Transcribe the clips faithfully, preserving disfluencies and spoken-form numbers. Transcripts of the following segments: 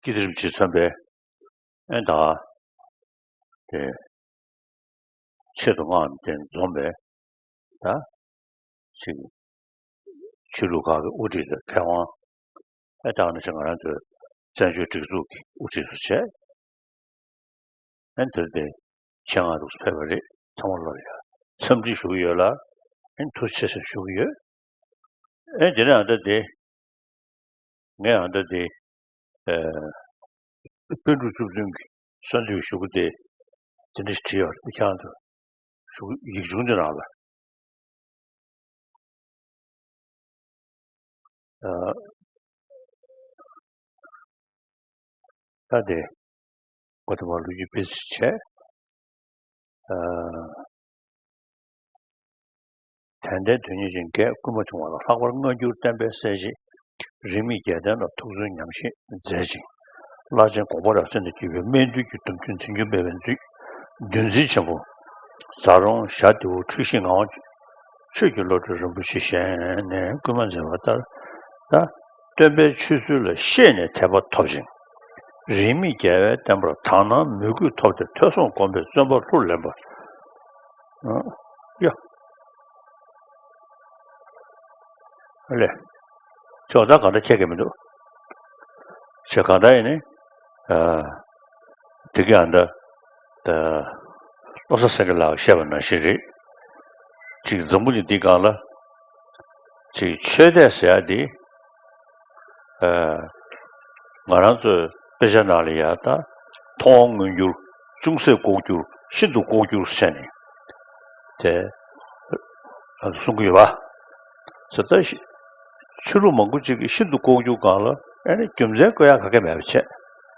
ཀིརྟི་རིན་པོ་ཆེས་མཚོན་པའི་ཨེ་ད་དེ་ཆེད་དུ་མངགས་ནས་དེ་འཛོམས་པའི་ད་ཅིག་ཆོས་ལུགས་ཁག་གི་དབུ་ཁྲིད་དང་མཁས་དབང་ཨེ་ད་ནི་ཅིག་ང་རང་ཚོའི་བཙན་བྱོལ་སྒྲིག་འཛུགས་ཀྱི་དབུ་ཁྲིད་སུ་བྱས། ཨན་དེར་དེ་ཆེད་མངགས་འདུག་ཕེབས་པ་རེད། ཚང་མ་ལོ་ཡ་འཚམས་འདྲི་ཞུ་གི་ཡོད་ལ། ཨན་ཐུགས་རྗེ་ཆེ་ཞུ་གི་ཡོད། ཨན་དེ་ནས་ཨ་ད་དེ་ངས་ཨ་ད་དེ་ཨ་པཎ་གྲུབ་བཅུ་བདུན་གྱི་གསོལ་འདེབས་ཞུ་གི་དེ་དེ་འདྲ་ཞིག་བྲིས་ཡོད་རེད། ཁྱེད་རང་ཚོ་ཞུ་གི་ཡིག་ཆུང་དེ་ནང་ལ། ཨ་ད་དེ་གོ་ཐོས་པ་ལོ་རྒྱུས་དཔེ་ཚིག་བྱས། ཨ་དད་ལྡན་དོན་གཉེར་ཅན་བརྒྱད་བསྐུལ་མ་བྱུང་བ་ལ། ལྷག་པར་སྔ་འགྱུར་བསྟན་པའི་གསལ་བྱེད་རིས་མེད་རྒྱལ་བསྟན་ལ་ཐུགས་བརྩོན་ཉམས་བཞེས་མཛད་ཅིང་། བླ་ཆེན་དགོངས་པ་རབ་གསལ་ནས་བརྒྱུད་པའི་སྨད་འདུལ་གྱི་སྡོམ་རྒྱུན་འཛིན་སྐྱོང་སྤེལ་བའི་མཛོད་འདུལ་འཛིན་ཆེན་པོ་ཛ་རོང་ཞྭ་ཏི་ཝུ་འཁྲུལ་ཞིག་ངག་དབང་ཆོས་ཀྱི་བློ་གྲོས་རིན་པོ་ཆེ་ཞལ་ནས་བསྐུལ་མ་མཛད་པ་ལྟར། ད་སྟོན་པའི་ཆོས་ཚུལ་ལ་ཤེས་ནས་དད་པ་ཐོབ་ཅིང་། རིས་མེད་རྒྱལ་བའི་བསྟན་པར་དག་སྣང་མོས་གུས་ཐོབ་སྟེ་ཐོས་བསམ་སྒོམ་པའི་བརྩོན་པ་ལྷུར་ལེན་པ། ཡ། ཨ་ལས། ཅོག་ད་གང་འདྲ་ཁྱད་ཀྱི་མི་འདུག་ཞེས་གང་ལྟར་ཡིན་ནི། ཨ་དེ་གའི་ཨ་འདྲ། ད་བློ་བཟང་སེང་གེ་ལགས་བཤད་པ་ནང་བཞིན་རེད། ཅིག་འཛམ་བུ་གླིང་འདི་སྒང་ལ་ཅིག་ཆོས་དད་ཟེར་ཡ་འདི། ཨ་ང་རང་ཚོའི་དཔེ་ཆ་ནང་ལ་ཡ་ད་མཐོང་བ་མངོན་གྱུར། ཅུང་ཟད་ལྐོག་གྱུར། ཤིན་ཏུ་ལྐོག་གྱུར་ཟེར་ནས་དེ་ང་ཚོ་གསུང་གི་ཡོད་པ། ཟེར་ད་ཤི་ཆོས་ལུགས་མང་པོ་ཅིག་གིས་ཤིན་ཏུ་ལྐོག་གྱུར་སྒང་ལ་ཨ་ནི་རྒྱུ་མཚན་བཀོད་ཡ་ག་གེ་མེད་པ་བྱས།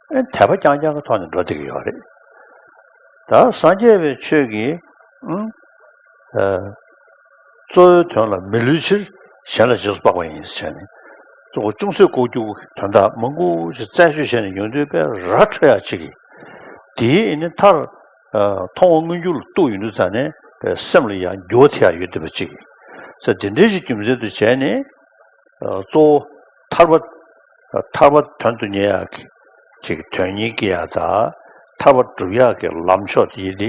ཨ་ནི་དད་པ་རྐྱང་རྐྱང་གི་ཐོག་ནས་འགྲོ་བསྡད་ཀྱི་ཡོད་རེད། ད་སངས་རྒྱས་པའི་ཆོས་ཀྱི་ཨང་། ཨ་གཙོ་བོའི་དོན་ལ་མི་བསླུ་ཕྱིར་གཞན་ལ་རྗེས་སུ་དཔག་པ་ཡིན་ཟེར་ནས། གཙོ་བོ་ཅུང་ཟད་ལྐོག་གྱུར་གྱི་དོན་དག་མང་པོ་ཞིག་རྩད་གཅོད་བྱས་ནས་ཡོང་དུས་དཔེ་ར་འཕྲོད་ཡག་ཅིག་གིས། དེའི་ཨེ་ནི་མཐར་ཨ་མཐོང་བ་མངོན་གྱུར་ལ་གཏུགས་ཡོང་དུས་ཙང་ནས་དཔེ་སེམས་ལ་ཡང་འགྱུར་བ་ཐེབས་ཡག་ཡོད་བསྡད་པ་ཅིག་གིས། ཟེར་དེ་འདྲའི་ཞིག་རྒྱུ་མཚན་དུ་བྱས་ནས་ཨ་གཙོ་བོ་ཐར་པ། ཐར་པ་དོན་དུ་གཉེར་ཡག་གི་ཅིག་དོན་གཉེར་སྐྱེ་ཡག་དང་། ཐར་པ་སྒྲུབ་ཡག་གི་ལམ་མཆོག་དེ་ཡིན་ཏེ།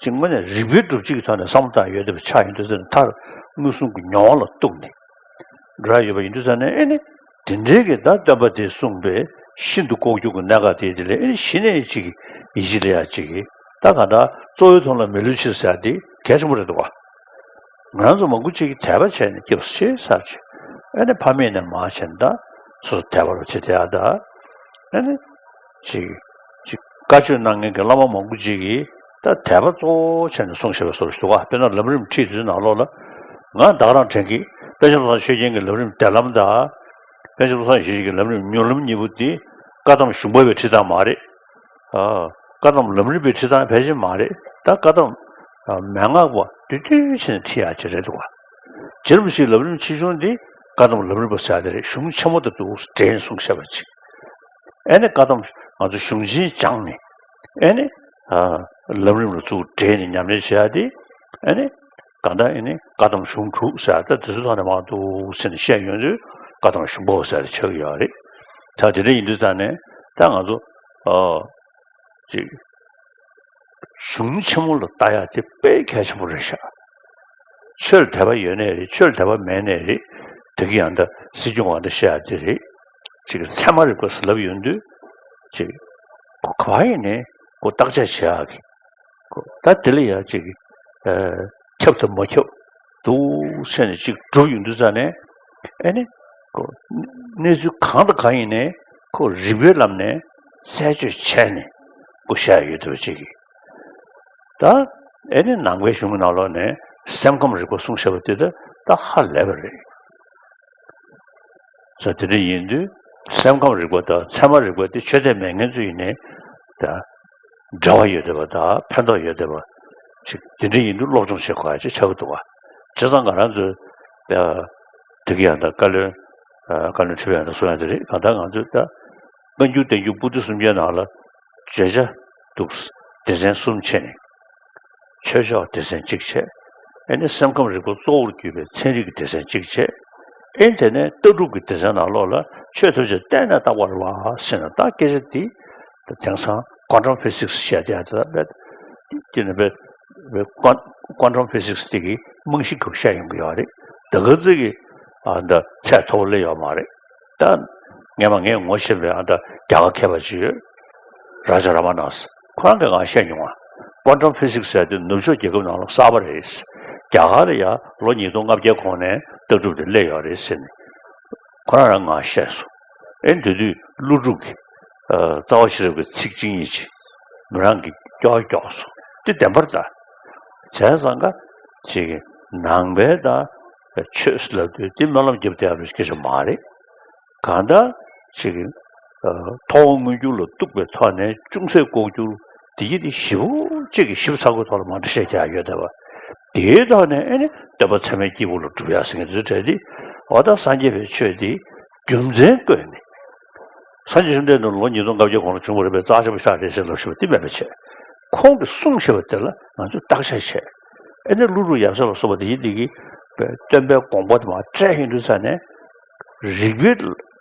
ཅིག་དངོས་གནས་རིགས་པའི་སྒྲུབ་བྱེད་ཀྱི་ཐོག་ནས་བསམ་བློ་བཏང་ཡོད་བསྡད་པ་ཆགས་ཡོང་དུས་ཙམ་ནས་མཐར་མངོན་སུམ་གྱི་མྱོང་བ་ལ་གཏུགས་ནས་འགྲོ་ཡག་ཡོད་པ་ཡིན་དུས་ཙམ་ནས། ཨེ་ནི་དེ་འདྲའི་གི་ད་སྟོན་པ་དེས་གསུངས་པའི་ཤིན་ཏུ་ལྐོག་གྱུར་གྱི་གནད་འགག་དེ་དེ་ལ་ཨེ་ནི་གཞི་ནས་ཅིག་ཡིད་ཆེས་སླེབས་ཡག་ཅིག་གིས། ད་གང་ལྟར་གཙོ་བོའི་དོན་ལ་མི་བསླུ་ཕྱིར་ཟེར་ཡག་དེ་གལ་ཆེན་པོ་རེད་འདུག་བ། ང་ཚོ་མང་པོ་ཅིག་གིས་དད་པ་བྱས་ནས་སྐྱབས་སུ་མཆི་ཟེར་ཅིག་ཨེ་ནི་ཕ་མེས་ནས་མར་བྱས་ནས་ད་སོ་སོ་དད་པ་རུ་བྱེད་བསྡད་ཡག་ད། ཨེ་ནི་ཅིག་ཅིག་བཀའ་ཆོས་གནང་མཁན་གྱི་བླ་མ་མང་པོ་ཅིག་གིས་ད་དད་པ་གཙོ་བོ་བྱས་ནས་གསུངས་བཞག་པའི་བཟོ་འདྲ་ཞིག་འདུག་ག་དཔེར་ན་ལམ་རིམ་ཁྲིད་དེ་ཚོའི་ནང་ལོགས་ལ། ང་བདག་རང་དྲན་གྱི་པཎ་ཆེན་བློ་བཟང་ཆོས་རྒྱན་གྱི་ལམ་རིམ་བདེ་ལམ་དང་། པཎ་ཆེན་བློ་བཟང་ཡེ་ཤེས་ཀྱི་ལམ་རིམ་མྱུར་ལམ་གཉིས་པོ་འདི་བཀའ་གདམས་གཞུང་པ་པའི་ཁྲིད་སྟངས་མ་རེད། ཨ། བཀའ་གདམས་ལམ་རིམ་པའི་ཁྲིད་སྟངས་ཕལ་ཆེར་མ་རེད། ད་བཀའ་གདམས་ཨ་མན་ངག་པ་བསྡུས་བསྡུས་བྱས་ནས་ཁྲིད་ཡག་ཅིག་རེད་འདུག་ག་རྗེ་རིན་པོ་ཆེའི་ལམ་རིམ་ཆེ་ཆུང་འདི་བཀའ་གདམས་ལམ་རིམ་པ་ཟེར་ཡག་དེ་རེད། གཞུང་ཆེན་མོ་དང་འདུག་སེ་འབྲེལ་ནས་གསུངས་བཞག་པ་ཅིག་ཨེ་ནི་བཀའ་གདམས་ང་ཚོ་གཞུང་ཆེན་སྦྱངས་ནས། ཨེ་ནི་ཨ་ལམ་རིམ་ལ་ཚུར་འབྲེལ་ནས་ཉམས་ལེན་བྱེད་ཡག་དེ། ཨེ་ནི་གང་ལྟར་ཨེ་ནི་བཀའ་གདམས་གཞུང་དྲུག་ཟེར་ཡག་ད་དེ་ཚོའི་ཐོག་ནས་མར་འདུག་སེ་ནས་བཤད་ཡོང་དུས་བཀའ་གདམས་གཞུང་པ་ཟེར་ཡག་དེ་ཆགས་ཀྱི་ཡོད་རེད། ད་དེ་འདྲ་ཡིན་དུས་ཙང་ནས་ད་ང་ཚོ་ཨ་ཅིག་གཞུང་ཆེན་མོ་ལ་ལྟ་ཡག་དེ་དཔེ་གལ་ཆེན་པོ་རེད་ཤག་ཆོས་ལ་དད་པ་ཡོད་ནའི་རེད། ཆོས་ལ་དད་པ་མེད་ནའི་རེད། དེ་གི་ཡང་ད་སྲིད་སྐྱོང་བ་འདི་བཤད་ཡག་དེ་རེད། ཅིག་ཚད་མ་རིག་པ་ཟེར་ལབ་ཡོང་དུས། ཅིག་ག་པར་ཡིན་ནའི་ཁོ་བརྟག་དཔྱད་བྱེད་ཡག་གི་ཁོ་ད་དེ་ལ་ཡང་ཅིག་ཨ་ཁྱབ་དང་མ་ཁྱབ་འདུག་སེ་ནས་ཅིག་གྲུབ་ཡོང་དུས་ཙང་ནས། ཨེ་ནི་ཁོ་གནས་ཚུལ་གང་དང་གང་ཡིན་ནའི་ཁོ་རིགས་པའི་ལམ་ནས་རྩད་གཅོད་བྱས་ནས་ཁོ་བཤད་ཡག་ཡོད་བསྡད་པ་ཅིག་གིས། ད་ཨེ་ནི་ནང་པའི་གཞུང་གི་ནང་ལོགས་ནས་སེམས་ཁམས་རིག་པ་གསུངས་བཞག་པ་དེ་ད་ད་ཧ་ལས་པ་རེད། ས་དེ་འདྲ་ཡིན་དུས་སེམས་ཁམས་རིག་པ་དང་ཚད་མ་རིག་པ་དེ་ཆོས་དད་མེད་མཁན་ཚོ་ཡིན་ནའི་ད་འབྲེལ་བ་ཡོད་བསྡད་པ་དང་ཕན་ཐོགས་ཡོད་བསྡད་པ་ཅིག་དེ་འདྲ་ཡིན་དུས་སློབ་སྦྱོང་བྱེད་དགོས་ཡག་ཅིག་ཆགས་ཀྱི་འདུག་བ། བྱས་ཙང་ང་རང་ཚོའི་ད་དེ་གི་ཡང་ད་བཀའ་བློན་ཨ་བཀའ་བློན་ཁྲི་པ་ཡང་ད་གསུང་ཡག་དེ་རེད། གང་ལྟར་ང་ཚོས་ད་བཀའ་འགྱུར་བསྟན་འགྱུར་པོ་ཏི་གསུམ་ཀའི་ནང་ལ་བརྗོད་བྱ་འདུག་སྡེ་ཚན་གསུམ་ཕྱེ་ནས། ཆོས་ཕྱོགས་སྡེ་ཚན་གཅིག་བྱས། ཨེ་ནི་སེམས་ཁམས་རིག་པ་གཙོ་བོར་གྱུར་པའི་ཚན་རིག་གི་སྡེ་ཚན་གཅིག་བྱས། ཨེ་དེ་ནས་ལྟ་གྲུབ་ཀྱི་སྡེ་ཚན་ནང་ལོགས་ལ་ཆོས་ཐམས་ཅད་གཏན་ནས་རྟག་པ་རེད་པ་ཟེར་ན། ད་སྐད་ཆ་འདི་དེང་སང་quantum physics བཤད་དེ་ཡང་དེ་ལྟ་བས་ཀྱི་ནས་པའི་quantum physics དེ་གི་རྨང་གཞི་གི་བཤད་ཡོང་གི་ཡོད་རེད། ད་ག་ཚོད་ཀྱི་ཨ་ད་ཚད་མཐོ་པོ་སླེབས་ཡོད་མ་རེད། ད་ངས་མ་ངས་ངོ་ཤེས་པའི་ཨ་ད་རྒྱ་གར་མཁས་པ་ཅིག་ཡོད། རཱ་ཇ་ར་མ་ན་ཁོ་རང་གིས་ང་བཤད་མྱོང་བ། quantum physics ཟེར་དེ་ནུབ་ཕྱོགས་རྒྱལ་ཁབ་ནང་ལ་གསར་པ་རེད། རྒྱ་གར་ལ་ཡང་ལོ་ཉིས་སྟོང་ལྔ་བརྒྱའི་གོང་ནས་ལྟ་གྲུབ་དེ་སླེབས་ཡོད་རེད་ཟེར་ནས་ཁོ་རང་རང་ང་བཤད་སོང་། ཨེ་དེ་དུས་ཀླུ་སྒྲུབ་ཀྱི་རྩ་བ་ཤེས་རབ་ཀྱི་ཚིག་གཅིག་གཉིས་ཅིག་མོ་རང་གིས་ཀྱོག་ཀྱོག་སོང་། དེ་བདེན་པར་ད། བྱས་ཙང་ཀ་ཅིག་ནང་པའི་ད་ཆོས་ལབ་དུས་དེ་སྨོན་ལམ་རྒྱབ་བསྡད་ཡག་པའི་སྐད་ཆ་མ་རེད། གང་ལྟར་ཅིག་ཨ་ཐོག་མངོན་གྱུར་ལ་གཏུགས་པའི་ཐོག་ནས་ཅུང་ཟད་ལྐོག་གྱུར་དེ་ཡི་དེ་ཞིབ་པོ་གཅིག་གིས་ཞིབ་ཚགས་པོའི་ཐོག་ལ་མ་འདྲ་བཤད་རྒྱག་ཡོད་བསྡད་པ། དེའི་ཐོག་ནས་ཨེ་ནི་སྟོན་པ་ཚད་མའི་སྐྱེས་བུ་ལ་སྒྲུབ་ཡག་ཟེར་མཁན་དེ་ཚོ་གྲས་དེ་འོ་ད་སངས་རྒྱས་པའི་ཆོས་དེ་རྒྱུ་མཚན་བཀོད་ནས། སངས་རྒྱས་བཅོམ་ལྡན་འདས་ལོ་ཉིས་སྟོང་ལྔ་བརྒྱ་གོང་ལ་བྱུང་བ་རེད་པས། རྩ་ཆེན་པོ་ཤ་རེད་ཟེར་ལབ་ཤེས་པ་དེ་མེད་པ་བྱས། ཁོང་གིས་གསུངས་བཞག་པ་དེ་ལ་ང་ཚོས་བརྟག་དཔྱད་བྱས། ཨེ་ནི་ཀླུ་སྒྲུབ་ཡབ་སྲས་ལ་སོགས་པ་དེ་ཡི་དེ་གི་སྟོན་པའི་དགོངས་པ་དེ་མར་བཀྲལ་ཡོང་དུས་ཙ་ནས། རིགས་པའི་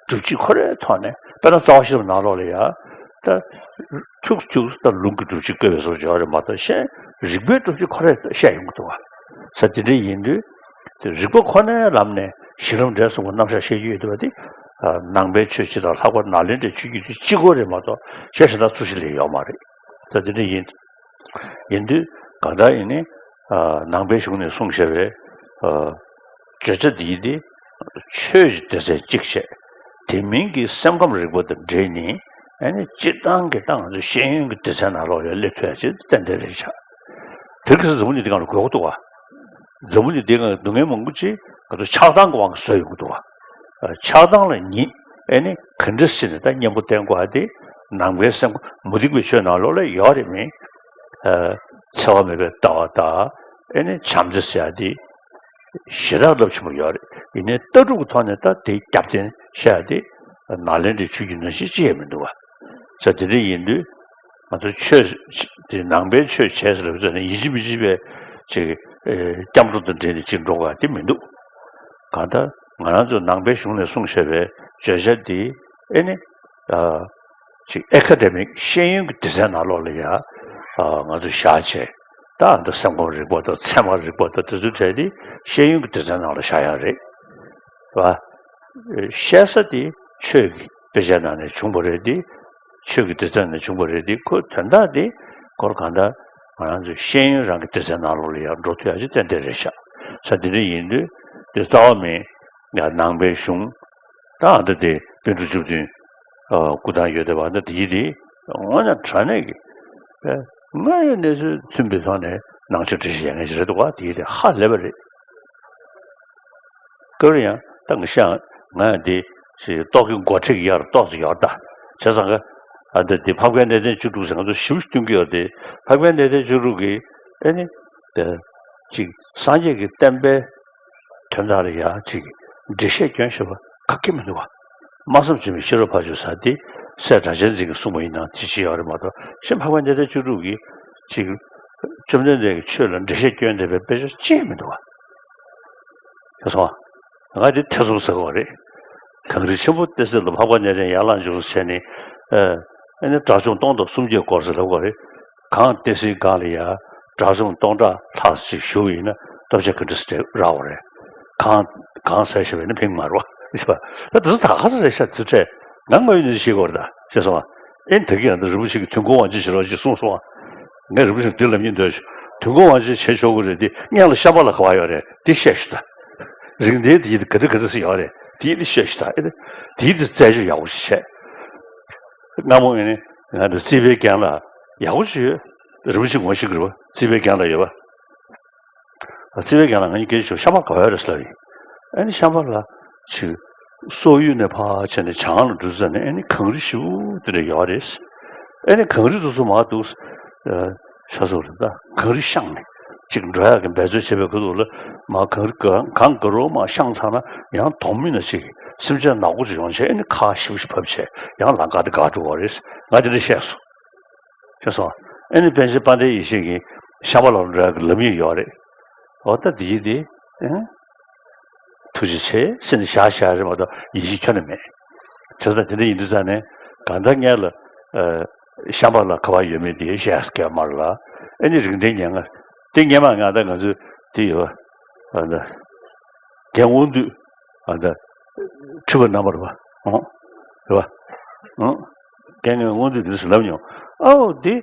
སྒྲུབ་བྱེད་ཁོ་རའི་ཐོག་ནས། དཔེར་ན་རྩ་བ་ཤེས་རབ་ནང་ལོགས་ལ་ཡང་ད་ཁྱུག་ཁྱུག་ད་ལུང་གི་སྒྲུབ་བྱེད་བཀོད་པའི་བཟོ་བྱ་བ་རེད་མ་གཏོགས། གཞན་རིགས་པའི་སྒྲུབ་བྱེད་ཁོ་རས་བཤད་ཡོང་གི་འདུག་བ། ས་དེ་འདྲ་ཡིན་དུས་དེ་རིགས་པ་ཁོ་ནའི་ལམ་ནས་གཞི་ལམ་འབྲས་གསུམ་གྱི་རྣམ་གཞག་བཤད་རྒྱུ་ཡོད་འདུག་བ། དེ་ནང་པའི་ཆོས་སྤྱི་དང་ལྷག་པར་ནཱ་ལེནྡྲའི་ཆོས་བརྒྱུད་དེ་གཅིག་པོ་རེད་མ་གཏོགས། གཞན་གཞན་དག་ཚུར་ཞིག་ལས་ཡོད་མ་རེད། ས་དེ་འདྲ་ཡིན། ཡིན་དུས་གང་ལྟར་ཡིན་ནའི་ནང་པའི་གཞུང་ནས་གསུངས་བཞག་པའི་བརྗོད་བྱ་འདི་ཡིན་ཏེ། ཆོས་ཀྱི་སྡེ་ཚན་གཅིག་བྱས། དེ་མིན་གྱི་སེམས་ཁམས་རིག་པ་དང་འབྲེལ་ནས་ཨ་ནི་སྤྱིར་བཏང་གི་ད་ང་ཚོའི་ཤེས་ཡོན་གྱི་སྡེ་ཚན་ནང་ལོགས་ལ་སླེབས་ཐུབ་ཡ་ཅིག་ཏན་ཏན་རེད་ཤག་དེ་ག་ཚོད་འཛམ་བུ་གླིང་འདི་སྒང་ལ་དགོས་ཀྱི་འདུག་བ། འཛམ་བུ་གླིང་འདི་སྒང་སྡུག་བསྔལ་མང་པོ་ཅིག་ང་ཚོ་ཆགས་སྡང་གི་དབང་གིས་བཟོས་ཡོང་གི་འདུག་བ། ཆགས་སྡང་ལ་ཉེས། ཨེ་ནི་ག་འདྲ་ཞིག་ནས་ད་གཉེན་པོ་བསྟེན་དགོས་ཨ། དེ་ནང་པའི་སེམས་ཁམས་མུ་སྟེགས་པའི་ཆོས་ནང་ལོགས་ལ་ཡོད་རེད་མིན། འཚེ་བ་མེད་པའི་ལྟ་བ་དང་། ཨེ་ནི་བྱམས་བརྩེ་ཟེར་ཡ་དེ་ཞེ་དྲག་རླབས་ཆེན་པོ་ཡོད་རེད། ཡིན་ནའི་ལྟ་གྲུབ་ཀྱི་ཐོག་ནས་ད་དེ་རྒྱབ་རྟེན་བྱས་ཡ་དེ་ནཱ་ལེནྡྲའི་ཆོས་བརྒྱུད་ནང་བཞིན་ཅི་ཡང་མི་འདུག་བ། ས་དེ་འདྲ་ཡིན་དུས་ང་ཚོ་ཆོས་དེ་ནང་པའི་ཆོས་བྱས་ཟེར་བ་ཚོ་ནི་ཡིན་གཅིག་མིན་གཅིག་པའི་ཅིག་སྐྱབས་འགྲོ་དང་འབྲེལ་ནས་ཅིག་འགྲོ་དགོས་ཡ་དེ་མི་འདུག་གང་ལྟར་ང་རང་ཚོ་ནང་པའི་གཞུང་ནས་གསུངས་བཞག་པའི་བརྗོད་བྱ་འདི་ཨེ་ནི་ཨ་ཅིག་ཨེ་ཁ་ཌེ་མིག་ཤེས་ཡོན་གྱི་སྡེ་ཚན་ནང་ལོགས་ལ་ཡ་ཨ་ང་ཚོས་བཞག་བྱས། ད་འདི་སེམས་ཁམས་རིག་པ་དང་ཚད་མ་རིག་པ་དང་དེ་ཚོའི་གྲས་དེ་ཤེས་ཡོན་གྱི་སྡེ་ཚན་ནང་ལ་བཞག་ཡ་རེད། བ། བཤད་ས་དེ་ཆོས་ཀྱི་དཔེ་ཆའི་ནང་ནས་བྱུང་བ་རེད་དེ། ཆོས་ཀྱི་སྡེ་ཚན་ནས་བྱུང་བ་རེད་དེ། ཁོའི་དོན་དག་དེ་ཁོར་གང་ལྟར་ང་རང་ཚོའི་ཤེས་ཡོན་རང་གི་སྡེ་ཚན་ནང་ལོགས་ལ་ཡང་འགྲོ་ཐུབ་ཡ་ཅིག་ཏན་ཏན་རེད་ཤག་ས་དེ་འདྲ་ཡིན་དུས་དེ་རྩ་བ་མིན་ཡང་ནང་པའི་གཞུང་། ད་ཨ་ད་དེ་པཎ་གྲུབ་བཅུ་བདུན་སྐུ་ཐང་ཡོད་དེ་བ། ད་དེ་ཡི་དེ་དངོས་གནས་དྲང་གནས་ཀྱི་དངོས་ཡོད་གནས་ཚུལ་མཐུན་པའི་ཐོག་ནས་ནང་ཆོས་འགྲེལ་བཤད་ཡག་ངེས་ཅིག་རེད་འདུག་བ། དེ་ཡི་དེ་ཧ་ལས་པ་རེད། སྐབས་རེ་ཡང་ད་ང་ཤ་ང་ཡང་འདི་ཞིག་ཏོག་གི་འགོ་ཁྲིད་ཀྱི་ཡར་ཏོག་ཙམ་ཡོད་ད། བྱས་ཙང་ཀ་ཨ་ད་འདི་འཕགས་པའི་གནས་བརྟན་བཅུ་དྲུག་ཟེར་ང་ཚོ་ཞིབ་ཞིབ་སྟོན་གྱི་ཡོད་དེ། འཕགས་པའི་གནས་བརྟན་བཅུ་དྲུག་གི་ཨེ་ནི་ད་ཅིག་སངས་རྒྱས་ཀྱི་བསྟན་པའི་དོན་དག་ལ་ཡང་ཅིག་འགྲེལ་བཤད་སྐྱོན་ཞེས་པ་ག་གེ་མི་འདུག་བ། སྨྲ་བསམ་བརྗོད་མེད་ཤེས་རབ་འཕགས་མཆོག་ཟེར་དེ་སྲས་སྒྲ་གཅན་འཛིན་གྱིས་གསུངས་པ་ཡིན་ན་དེ་ཅི་ཡོད་རེད་མ་གཏོགས། གཞན་འཕགས་པའི་གནས་བརྟན་བཅུ་དྲུག་གིས་ཅིག་བཅོམ་ལྡན་འདས་ཀྱི་ཆོས་ལ་འགྲེལ་བཤད་སྐྱོན་བསྡད་པའི་དཔེ་ཆ་ཅི་ཡང་མི་འདུག་བ། ཤེས་སོང་ང་། ང་དེ་ཐེ་ཚོམ་ཟ་གི་ཡོད་རེད། གངས་རི་ཆེན་པོ་ཏི་སེ་ལ་འཕགས་པ་གནས་བརྟན་ཡར་ལངས་བྱུང་ཟེར་ནས། ཨ་ཨ་ནི་དགྲ་བཅོམ་སྟོང་དང་སུམ་བརྒྱས་བསྐོར་ཟེར་ལབ་གི་ཡོད་རེད། གངས་ཏི་སེའི་སྒང་ལ་ཡ་དགྲ་བཅོམ་སྟོང་ཕྲག་ལྷག་ཅིག་བཞུགས་ཡིན་ན་སྟོབས་ཆེན་ག་འདྲ་སེ་རག་གི་རེད། གངས་གངས་ཟེར་བཞིན་པ་ནི་ཕིང་མ་རེད་བ། ད་དེ་ཚོ་ད་ག་ཚོད་རེད་ཤག་ཚུལ་ཁྲིམས། ང་དངོས་ཡོད་གནས་ཚུལ་བཤད་གི་ཡོད་རེད་ད། ཤེས་སོང་ང་། ཨེ་ད་གིན་ང་ཚོ་རིན་པོ་ཆེ་གིས་དུས་འཁོར་དབང་ཆེན་ཞེས་པ་ཅིག་གསུངས་སོང་ང་། ངས་རིན་པོ་ཆེ་འདི་ལབ་སྙིང་འདོད་བྱུང་། དུས་འཁོར་དབང་ཆེན་བྱེད་ཆོག་གི་རེད་དེ། སྔོན་ལ་ཤམྦྷ་ལ་ག་པར་ཡོད་རེད་དེ་བཤད་ཤོག་ད། རིགས་ལྡན་དེ་ཡི་ག་འདྲ་ག་འདྲ་སེ་ཡོད་རེད་དེ་ཡི་དེ་བཤད་ཤོག་ད། ཨེ་དེ་ཡི་དེ་རྩད་གཅོད་ཡག་པོ་ཞིག་བྱས། སྔ་མོ་ཨེ་ནི་ང་ཚོ་རྩིས་པའི་རྒན་ལགས་ཡག་པོ་ཞིག་ཡོད། རིན་པོ་ཆེ་ངོ་ཤེས་ཀྱི་རེད་བ། རྩིས་པའི་རྒན་ལགས་ཡོད་བ། རྩིས་པའི་རྒན་ལགས་ང་གཉིས་སྐད་ཆ་བྱུང་། ཤམྦྷ་ག་པར་ཡོད་རེད་ཟེར་ལབ་ཡིན། ཨ་ནི་ཤམྦྷ་ལ་ཅིག་སོག་ཡུལ་ནས་ཕར་ཕྱིན་ནས་བྱང་ལ་འགྲོ་ཙ་ནས་ཨ་ནི་གངས་རི་ཞེ་པོ་དེ་འདྲ་ཡོད་རེད། ཨ་ནི་གངས་རི་དེ་ཚོ་མར་འདུག་ཤ་ཚུགས་རེད་ད། གངས་རི་བཤངས་ནས་ཅིག་འགྲོ་ཡག་གི་འབད་རྩོལ་བྱེད་པའི་ཁུལ་དུ་ལ་མར་གངས་རི་གངས་དཀར་པོ་མར་བཤངས་ཚར་ན་ཡང་དོག་མོ་ནང་ཅིག་སེམས་ཅན་ནག་པོ་ཅིག་ཡོང་བྱས་ཨ་ནི་ཁ་ཞེ་པོ་ཅིག་བབས་བྱས་ཡང་ལམ་ཁ་དེ་བཀག་འགྲོ་གི་རེད། ང་དེ་འདྲ་བཤད་སོང་། ཤེས་སོང་། ཨ་ནི་པཎ་ཆེན་དཔལ་ལྡན་ཡེ་ཤེས་ཀྱིས་ཤམྦྷ་ལ་འགྲོ་ཡག་གི་ལམ་ཡིག་ཡོད་རེད། འོ་ད་དེ་ཡིན་དེ། ཨེ། ཐུགས་རྗེ་ཆེ་ཟེར་ནས་བཞག་བཞག་རེད་མ་གཏོགས་ཡིད་ཆེས་ཁྱོན་ནས་མེད། བྱས་ཙང་དེ་འདྲ་ཡིན་དུས་ཙང་ནས་གང་ལྟར་ངས་ལ་ཨ་ཤམ་བྷ་ལ་ག་པར་ཡོད་མེད་དེ་བཤད་སྐད་མར་ལ་ཨེ་ནི་རིགས་ལྡན་ཉེར་ལྔ་དེ་སྔོན་མ་ང་དང་ང་ཚོས་དེ་ཡོད་པ་ཨ་ད་རྒན་དབང་འདུས་ཨ་ད་ཁྲི་པ་རྣམ་པ་རེད་པ་ཨོ་རེད་པ་ཨོ་རྒན་ངས་དབང་འདུས་དེ་ཚོ་ལབ་མྱོང་། ཨོ་དེ་